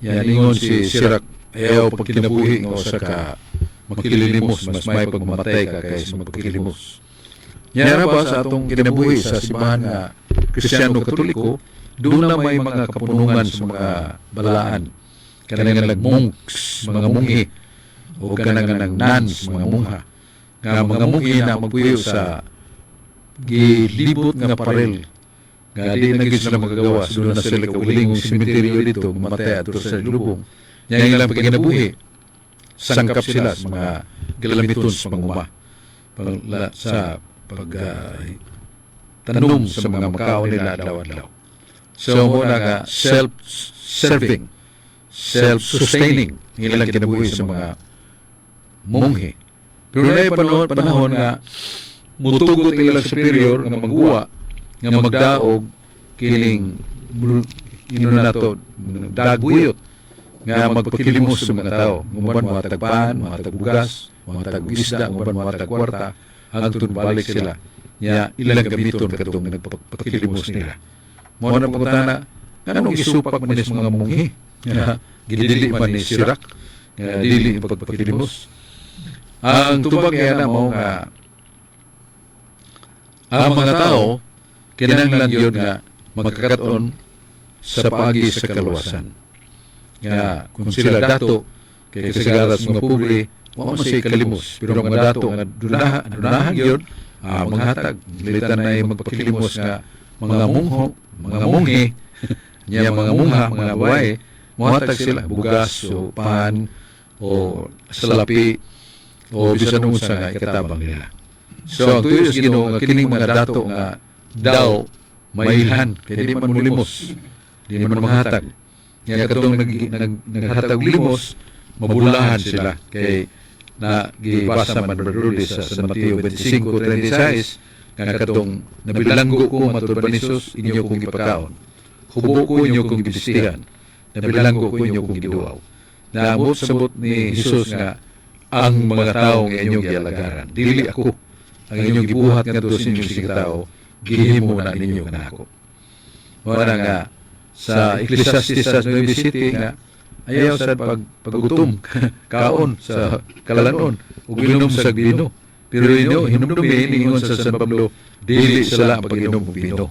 Ya, ningon si Sirach, ayaw pagkinabuhi nga usa ka makililimos, mas may pagmamatay ka kaysa magpakilimos. Ya na ba sa atong kinabuhi sa simbahan nga Kristiyano Katoliko, doon na may mga kapunungan sa mga balaan. Kanang nga nag-monks, mga munghi, o kanang nga nag-nuns, mga mungha nga mga munghi na magpuyo sa gilibot nga parel nga di na gyud sila magagawa, so doon na sila kaugalingong sementeryo dito mamatay ato sa lubong. Nya ilang pagkinabuhi sangkap sila sa mga galamiton sa panguma sa pag tanom sa mga makaon nila adlaw-adlaw. So mo na nga self-serving, self-sustaining ilang kinabuhi sa mga munghi. Pero na panahon nga mutugot ilang superior nga magguwa nga magdaog kining ino nato dagbuyot nga magpakilimos sa mga tao. Nguban mga tagpaan, mga tagbugas, mga tag-isda, nguban mga tagkwarta, hangtod balik sila. Nya ilang gamiton katong nagpakilimos nila. Mao na pangutana, nganong gisupak man is mga munghi? Nga gidili man ni Sirach nga dili pagpakilimos. Ang tubag niya na mao nga ang mga tao kinahanglan yun nga magkakaton sa paagi sa kaluwasan. Nga kung sila dato kay kasagaran sa mga pobre, wa man siya kalimos, pero ang mga dato nga dunahan yun manghatag litan na magpakilimos nga mga mungho, mga munghi nya mga mungha, mga babae, mohatag sila bugas o pan o salapi o bisan unsa nga ikatabang nila. So ang tuyo sa Ginoo nga kining mga dato nga daw mailhan kay di man molimos, di man manghatag. Nga katong naghatag limos, mabulahan sila kay na gibasa man, Brother Rudy, sa Mateo 25:36 nga katong "Nabilanggo ko," matud pa ni Jesus, "inyo kong gipakaon. Hubo ko, inyo kong gibistihan. Nabilanggo ko, inyo kong giduaw." Naabot sabot ni Jesus nga ang mga tao nga inyong gialagaran, dili ako. Ang inyong gibuhat ngadto sa inyong isigkatawo, gihimo na ninyo kanako. Mao na nga sa Ecclesiastes sa 9:7 nga ayaw sa paggutom, kaon sa kalanon ug inom sa bino. Pero inyo hinumdumi, ningon sa San Pablo, dili sala ang pag-inom og bino,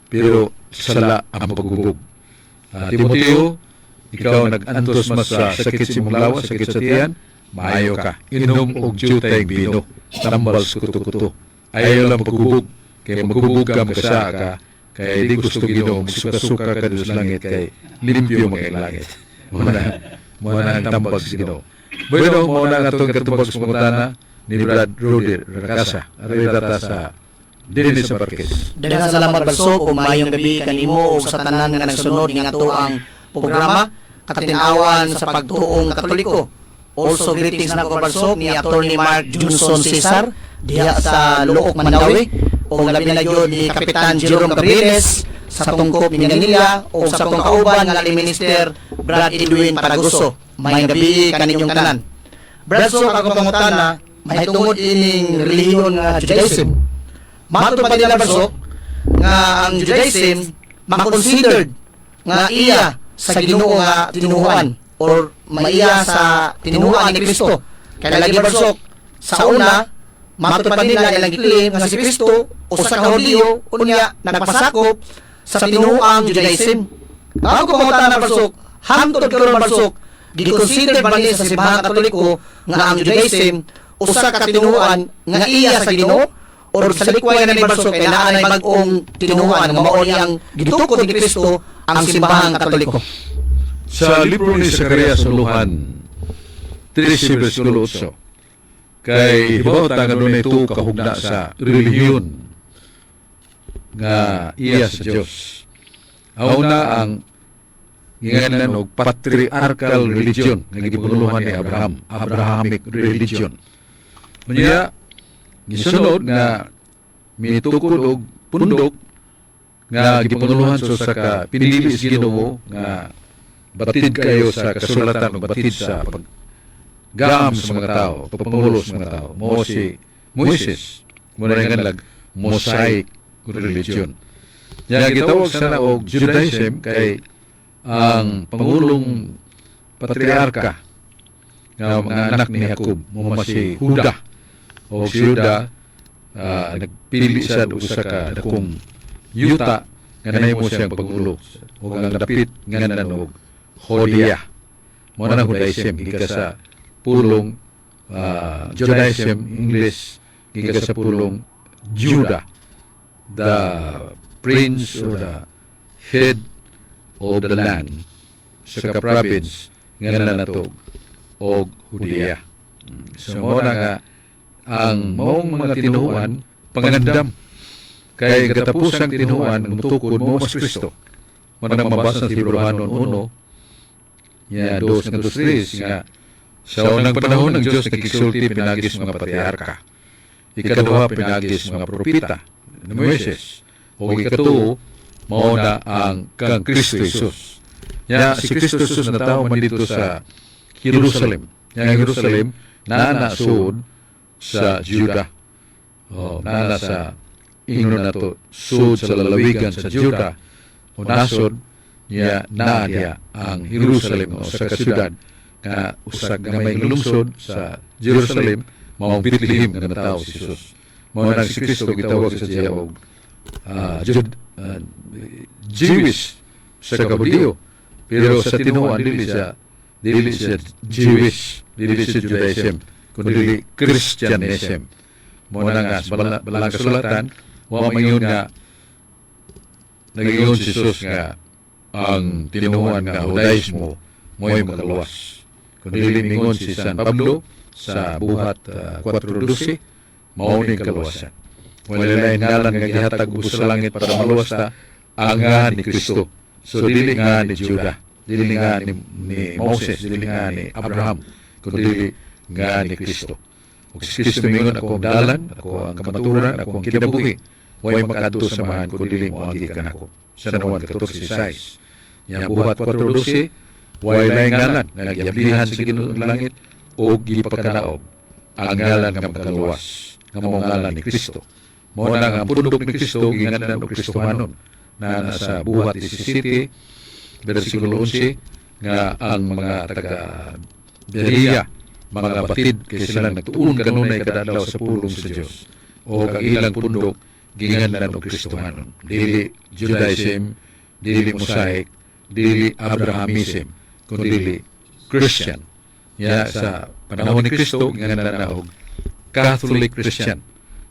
pero sala ang paghubog. Timoteo, ikaw nag-antos mas sa sakit sa imong lawas, sakit sa tiyan, maayo ka. Inom og jutay bino, tambal sa kuto-kuto. Ayaw lang paghubog, kay maghubog ka, makasala ka, kay di gusto Ginoo magsuka-suka ka sa langit kay limpyo mga langit. Mao na ang tambag sa Ginoo. Bueno, mao na ang atong katubag sa pangutana ni Brad Rudy Rakasa. Arriba ta sa dinhi sa Parkes. Daghang salamat, Balsok, ug maayong gabi kanimo ug sa tanan nga nagsunod nga ato ang programa Katin-awan sa Pagtuong Katoliko. Also greetings nako, Balsok, ni Attorney Mark Johnson Cesar diha sa Looc, Mandaue, ug labi na gyud ni Kapitan Jerome Cabriles sa Tungkop, Minglanilla, ug sa atong kauban nga ni Minister Brad Edwin Paraguso. Maayong gabi kaninyong tanan. Brad Sok, ako pangutana mahitungod ining relihiyon nga Judaism. Matod pa nila, Barsok, nga ang Judaism makonsidered nga iya sa Ginoo nga tinuhuan or maiya sa tinuhuan ni Kristo. Kaya lagi, Barsok, sa una, matod pa nila ilang gi-claim nga si Kristo usa ka Hudiyo, unya nagpasakop sa tinuang Judaism. Ako pangutana, Barsok, hangtod karon, Barsok, gi-consider ba ni sa Simbahang Katoliko nga ang Judaism usa ka tinuhuan nga iya sa Ginoo or sa likway na ni, Barsok, kay naa nay bag-ong tinuhuan nga mao ni ang gitukod ni Kristo ang Simbahang Katoliko? Sa libro ni Zacarias Uluhan 13 versikulo 8, kay hibaw ta nga dunay tuo kahugna sa relihiyon nga iya sa Dios. Auna ang ginganan og patriarchal religion nga gipanguluhan ni Abraham, Abrahamic religion. Unya gisunod nga mitukod og pundok nga gipanguluhan sa usa ka pinili sa Ginoo nga batid kayo sa kasulatan ug batid sa paggaam sa mga tao, pagpangulo sa mga tao. Mao si Moises. Mao na nga nag Mosaic religion. Nya gitawag sana og Judaism kay ang pangulong patriarka nga mga anak ni Jacob mao man si Juda. O si Juda, nagpili siya og usa ka dakong yuta nga nahimo siyang pangulo ug ang dapit nga og Judea. Mao na Judaism gikan sa pulong Judaism, English, gikan sa pulong Judah, the prince or the head of the land sa ka province nga nato og Judea. So mao na nga ang maong mga tinuhuan pangandam kay katapusang tinuhuan ng mutukod mao mas Kristo. Mao nang mabasa sa Hebreohanon 1 nya 2 ngadto 3 nga sa unang panahon ng Diyos nagkisulti pinaagi sa mga patriarka. Ikaduha, pinaagi sa mga propeta ni Moises. O ikatuo, mao na ang kang Kristo Jesus. Nya si Kristo Jesus natawo man dito sa Jerusalem. Nya ang Jerusalem naa na sud sa Juda. O naa na sa ingnon nato sud sa lalawigan sa Juda o nasod niya naa diya ang Jerusalem o sa kasyudad nga usa gamay nga lungsod sa Jerusalem mao ang Bethlehem nga natawo si Jesus. Mao nang si Kristo gitawag sa siya og Jewish sa Kabudiyo. Pero sa tinuohan dili siya Jewish, dili siya Judaism, kundi Christianism. Mao na nga sa balang kasulatan wa mangyud nga nagingon si Jesus nga ang tinuohan nga Judaismo mo'y makaluwas. Kundi mingon si San Pablo sa Buhat 4:12, mao ning kaluwasan. Wala lain ngalan nga gihatag ubos sa langit para maluwas ta, ang ngalan ni Kristo. So dili nga ni Judah, dili nga ni Moses, dili nga ni Abraham, kundi nga ni Kristo. Ug si Kristo mingon, "Ako ang dalan, ako ang kamaturan, ako ang kinabuhi. Way makadto sa Amahan kun dili moagi kanako." San Juan 14:6. Nya Buhat 4:12, way laing ngalan nga giablihan sa Ginoo ng langit o gipakanaob ang ngalan nga makaluwas. Nga mao ngalan ni Kristo. Mao na nga ang pundok ni Kristo ginganlan og Kristohanon na nasa Buhat 17 versikulo 11 nga ang mga taga Berea mga batid kay sila nagtuon kanunay kada adlaw sa pulong sa Dios o ang ilang pundok ginganlan og Kristohanon, dili Judaism, dili Mosaic, dili Abrahamism, kundi Christian. Ya sa panahon ni Kristo ginganlan na og Catholic Christian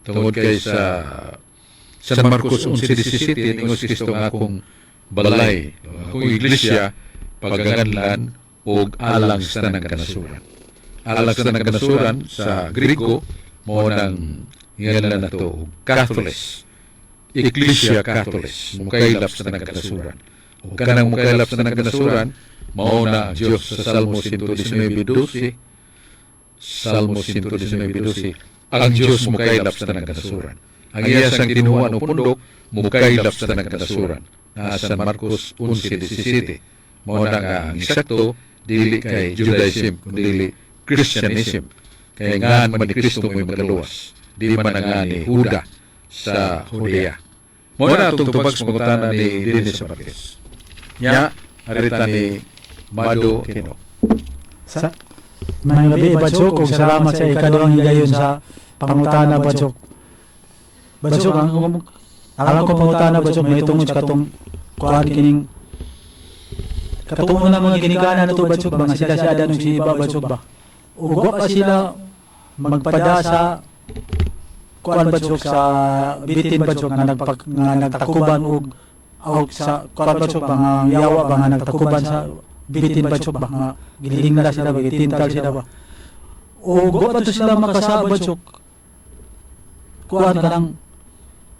tungod kay sa San Marcos 11:17 ningon si Kristo nga akong balay, akong iglesia pagaganlan og alang sa tanang kanasuran. Alang sa tanang kanasuran sa Griko mao nang ngalan nato og Catholics. Ecclesia Catholics, mukaylap sa tanang kanasuran. Ug kanang mukaylap sa tanang kanasuran mao na ang Dios sa Salmo 119:12. Salmo 119:12, ang Dios mukaylap sa tanang kanasuran. Ang iya sang tinuan o pundok mukaylap sa tanang kanasuran. Na San Marcos 11:17. Mao na nga ang eksakto dili kay Judaism kundi Christianism. Kay ngan man ni Kristo mo'y magaluwas. Di man ang ngan ni Huda sa Judea. Mao na atong tubag sa pangutana ni Dennis Marquez. Nya, arita ni Mado Kino. Sa Maayong gabi, Badsok, ug salamat sa ikaduhang higayon sa pangutana, Badsok. Badsok, ang akong pangutana, Badsok, may tungod sa katong kuan kining katong una mga ginikanan nato, Badsok ba, nga sila si Adan ug si Eva, Badsok ba. Ug wa pa sila magpada sa kuan, Badsok, sa bitin, Badsok, nga nga nagtakuban og og sa kuan, Badsok ba, nga yawa ba nga nagtakuban sa bitin, Badsok ba, nga gilingla sila ba, gitintal sila ba. O wa pa to sila makasaba, Badsok, kuan kanang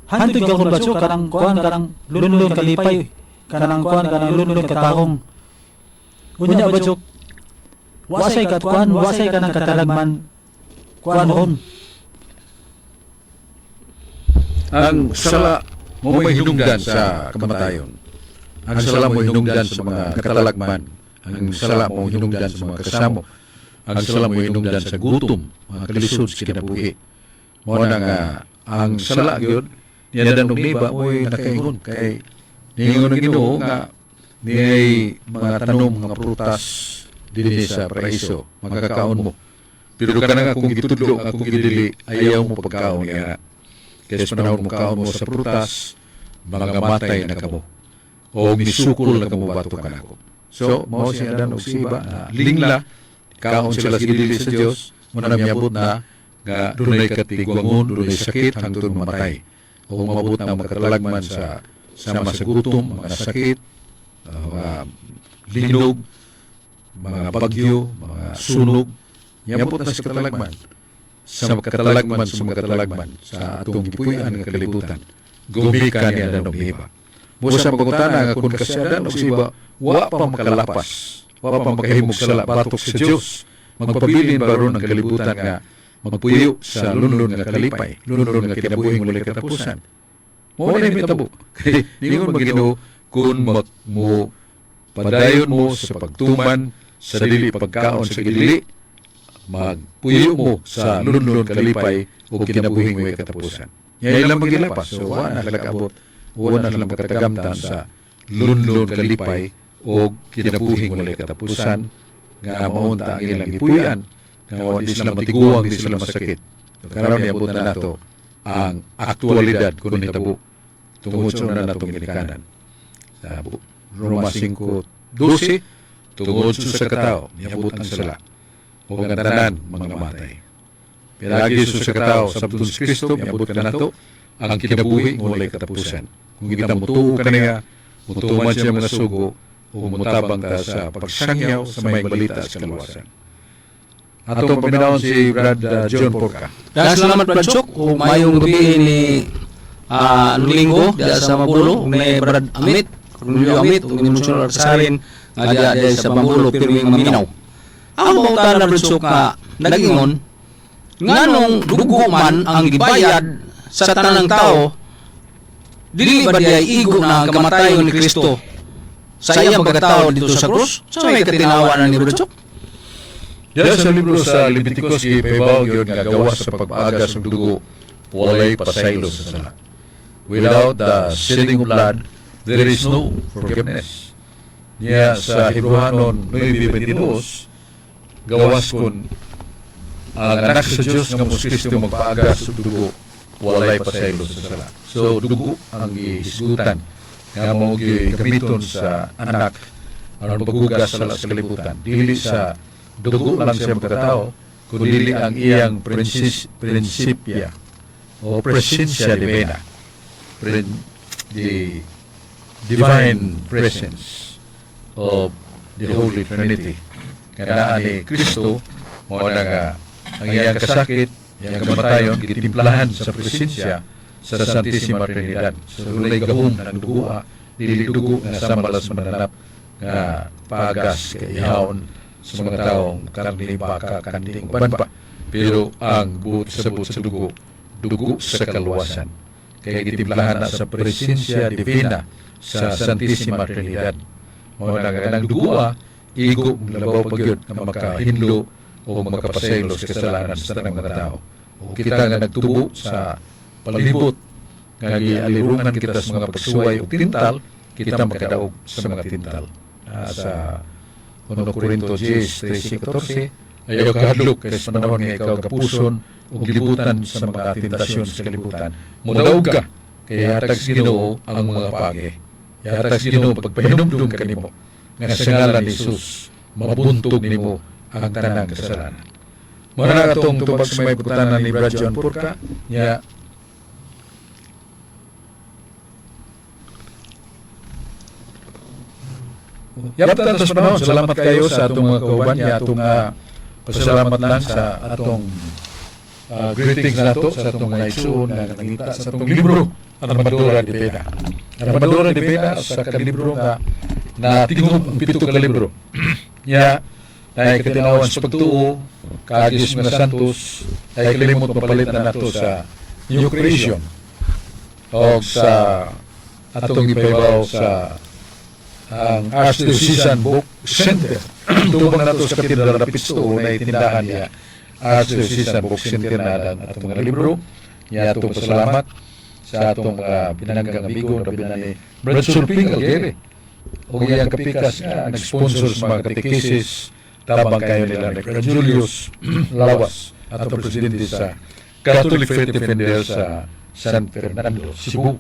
hantod ka Badsok, kanang kuan kanang lunlun kalipay, kanang kuan kanang lunlun katahong. Unya, Badsok, wasay kat kuan, wasay kanang katalagman kuan noon. Ang sala mo may hinungdan sa kamatayon. Ang sala mo hinungdan sa mga katalagman. Ang sala mo hinungdan sa mga kasamo. Ang sala mo hinungdan sa gutom, mga kalisod sa kinabuhi. Mao na nga ang sala gyud ni Adan ug Eva mo'y nakaingon kay niingon ang Ginoo nga niay mga tanom nga prutas dinhi sa paraiso, makakaon mo. Pero kanang akong gitudlo, akong gidili, ayaw mo pagkaon niya. Kaya sa panahon mo kaon mo sa prutas, mga matay na kamo. O misukol na kamo batok kanako. So, mao si Adan ug si Eva na lingla, kaon sila sa gidili sa Dios, mo na miabot na nga dunay katigwangon, dunay sakit hangtod mamatay. O mabot na makatalagman sa sama sa gutom, mga sakit, mga linog, mga bagyo, mga sunog, niabot na sa katalagman. Sa katalagman sa mga katalagman sa atong gipuy-an nga kalibutan. Gumikan ni Adan ug Eva. Musa pangutana nga kung kasi Adan ug si Eva wa pa makalapas, wa pa makahimog sala batok sa Dios, magpabilin ba ron ang kalibutan nga magpuyo sa lunlun nga kalipay, lunlun nga kinabuhi walay katapusan? Mao na mitabo. Kay ningon man Ginoo kung mag mo padayon mo sa pagtuman sa dili pagkaon sa gidili, magpuyo mo sa lunlun kalipay o kinabuhing way katapusan. Nya ilang magilapas, so wa na sila kaabot, wa na sila makatagamtan sa lunlun kalipay o kinabuhing walay katapusan nga maunta ang ilang gipuy-an nga wa di sila matiguang, di sila masakit. So, karon niabot na nato ang aktualidad kung nitabo tungod sa una natong ginikanan. Sa Roma 5:12, tungod sa usa ka tawo niabot ang sala o ang tanan mga matay. Pinaagi sa usa ka tawo sabton si Kristo miabot kanato ang kinabuhi nga walay katapusan. Kung kita motuo kaniya, motuman siya mga sugo o motabang ta sa pagsangyaw sa may balita sa kaluwasan. Atong paminawon si Brad John Porca. Daghang salamat, Brad Chok, ug maayong gabi ni linggo diya sa Mabulo ug ni Brad Amit, Cornelio Amit ug ni Monsignor Arsarin nga diya diya sa Bambulo pirming maminaw. Ang pangutana, Brad Chok, nga nagingon nganong dugo man ang gibayad sa tanang tao, dili ba diay igo na ang kamatayon ni Kristo sa iyang pagkatao dito sa krus sa may katinawan na ni Brad Chok? Diya sa libro sa Leviticus, gipahibaw gyud nga gawas sa pagpaagas ng dugo, walay pasaylo sa sala. Without the shedding of blood, there is no forgiveness. Niya sa Hebreohanon 9:22, gawas kun ang anak sa Diyos nga mo si Kristo magpaagas og dugo, walay pasaylo sa sala. So dugo ang gihisgutan nga mao gamiton sa anak aron paghugas sa sala sa kalibutan. Dili sa dugo lang siya pagkatao, kundi ang iyang prinsipya o presensya divina. The divine presence of the Holy Trinity. Nga naa ni Kristo, mao na nga ang iyang kasakit, iyang kamatayon, gitimplahan sa presensya sa Santissima Trinidad. So, dunay gahom ng dugoa, dili dugo nga sama lang sa mananap nga pagas kay ihawon sa mga taong karne, baka, kanding, uban pa. Pero ang buot sa buot sa dugo, dugo sa kaluwasan. Kaya gitimplahan na sa presensya divina sa Santissima Trinidad. Mao na nga kanang dugoa, igo labaw pa gyud nga makahinlo o makapasaylo sa kasalanan sa tanang mga tao. O kita nga nagtubo sa palibot nga gialirungan kita sa mga pagsuway o tintal, kita makadaog sa mga tintal. Sa 1 Corinto 10, 13, 14, ayaw kahadlok kay sa panahon nga ikaw kapuson o libutan sa mga tentasyon sa kalibutan. Mudaog ka, kay hatag sa Ginoo ang mga pagi. Hatag sa Ginoo pagpahinumdum kanimo nga sa ngalan ni Jesus mabuntog nimo ang tanang kasalanan. Mao na atong tubag sa may putanan ni Brad John Purca nya. Yapta ta sa panahon. Salamat kayo sa atong mga kauban niya, atong pasalamat lang sa atong greetings nato sa atong mga igsuon nga nangita sa atong libro Armadura de Pena. Armadura de Pena sa kalibro nga natingob ang 7 ka libro. Nya naay katinawan sa pagtuo, kaagis mga santos, ay kalimot mapalit na nato sa New Creation o sa atong ipahibaw sa ang Archdiocesan Book Center. Tubang nato sa Katedral na Pisto na itindahan niya Archdiocesan Book Center na ang atong mga libro. Niya atong pasalamat sa atong mga pinanggang amigo na binani Brad Sulping Algere o iyang kapikas nga nag-sponsor sa mga katekesis, tabang kayo nila ni Brad Julius Lawas, atong presidente sa Catholic Faith Defender sa San Fernando, Cebu.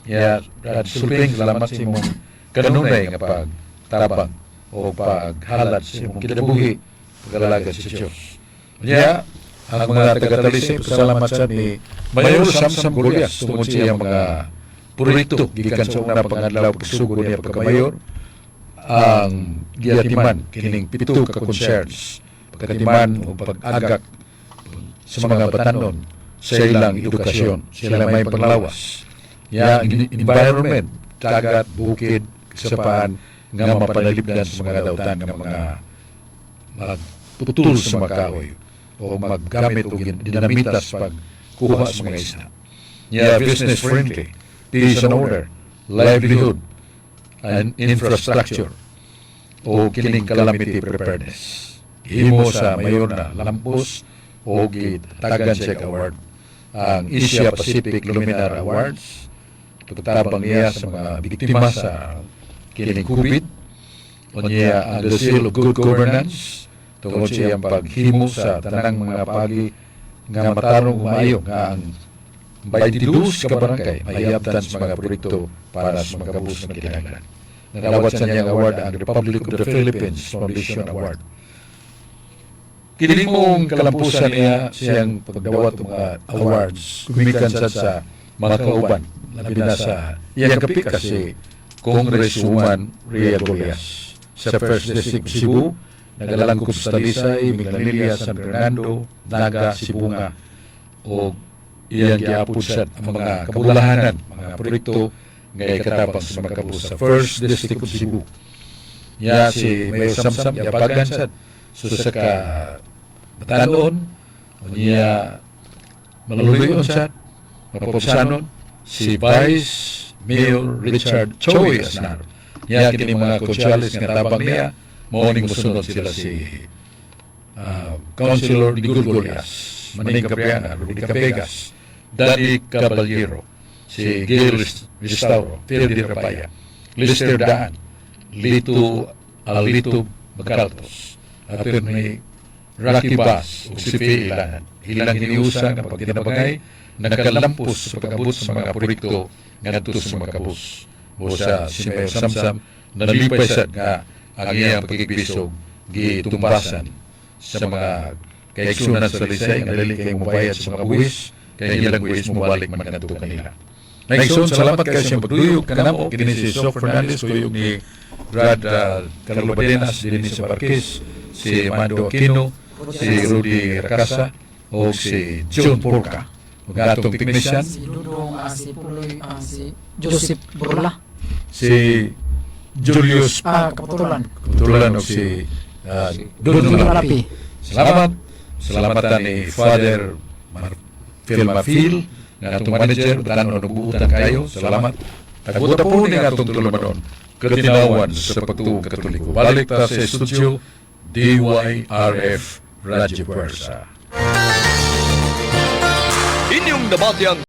Ya, Brad Sulping, salamat sa imong kanunay nga pagtabang o paghalad sa imong kinabuhi pag-alaga sa Diyos. Unya, ang mga taga-Talisay, pasalamat sa ni Mayor Samsam Golias tungod sa iyang mga proyekto gikan sa una pangadlaw pagsugod niya pagka-mayor, ang giatiman kining 7 ka concerts, pagkatiman o pag-agak sa mga batanon sa ilang edukasyon, sa ilang may panglawas. Ya, environment, dagat, bukid, kasapaan nga mapanalipdan sa mga dautan nga mga magputol sa mga kahoy o maggamit og dinamitas pagkuha sa mga isda. Ya, business friendly, peace and order, livelihood, and infrastructure o kining calamity preparedness. Himo sa mayor na lampos o gitagan check award ang Asia Pacific Luminar Awards, pagtabang niya sa mga biktima sa kining COVID, o niya ang the seal of good governance tungod sa iyang paghimo sa tanang mga pagi nga matarong maayo nga ang 22 ka barangay mahiyabtan sa mga proyekto para sa mga kabus na kinahanglan. Nadawat sa niyang award ang Republic of the Philippines Foundation Award. Kining mong kalampusan niya siyang pagdawat ng mga awards gumikan sa mga kauban, labi na sa iyang kapika si Congresswoman Ria Golias sa First District Cebu, nagalangkob sa Talisay, Minglanilla, San Fernando, Naga, Sibonga o iyang giapod sad ang mga kabulahanan, mga proyekto nga ikatabang sa mga kabus sa First District of Cebu. Ya si Mayor Samsam yapagan sad so sa ka batanon niya maluloyon sad mapapsanon si Vice Mayor Richard Choi Asnar. Niya kini mga konsyales nga tabang niya mao ning mosunod sila si Councilor Digul Golias, Maning Capriana, Rudy Cabegas, Daddy Caballero, si Gail Restauro, Ferdi Rapaya, Lister Daan, Lito Alito Bacaltos, Attorney Rocky Bass ug si Faye Ilanan. Ilang giniusa nga pagtinabangay nakalampos sa pag-abot sa mga proyekto ngadto sa mga kabus. Busa si Mayor Samsam nalipay sad nga ang iyang pagkikbisog gitumbasan sa mga kaigsunan sa Talisay nga dili kay mobayad sa mga buwis kay ilang buwis mobalik man ngadto kanila. Naigsoon, salamat kayo sa pagduyog kanamo. Kini si Sok Fernandez, kuyog ni Brad Carlo Badenas, dinhi sa Marquez, si Mando Aquino, si Rudy Racasa, o si John Porca. Ug atong technician, Si Dudong, si Puloy, si Joseph Burla, si Julius Kapatulan. Tulan o si Dudong Dudong Lapi. Lapi. Salamat. Salamatan ni Father Phil Mafil, nga atong manager, tanon nagbuutan kayo. Salamat. Tagbuta po ni atong tulumanon. Katinawan sa pagtuong Katoliko. Balik ta sa studio, DYRF Radyo Puwersa. Inyong nabatian.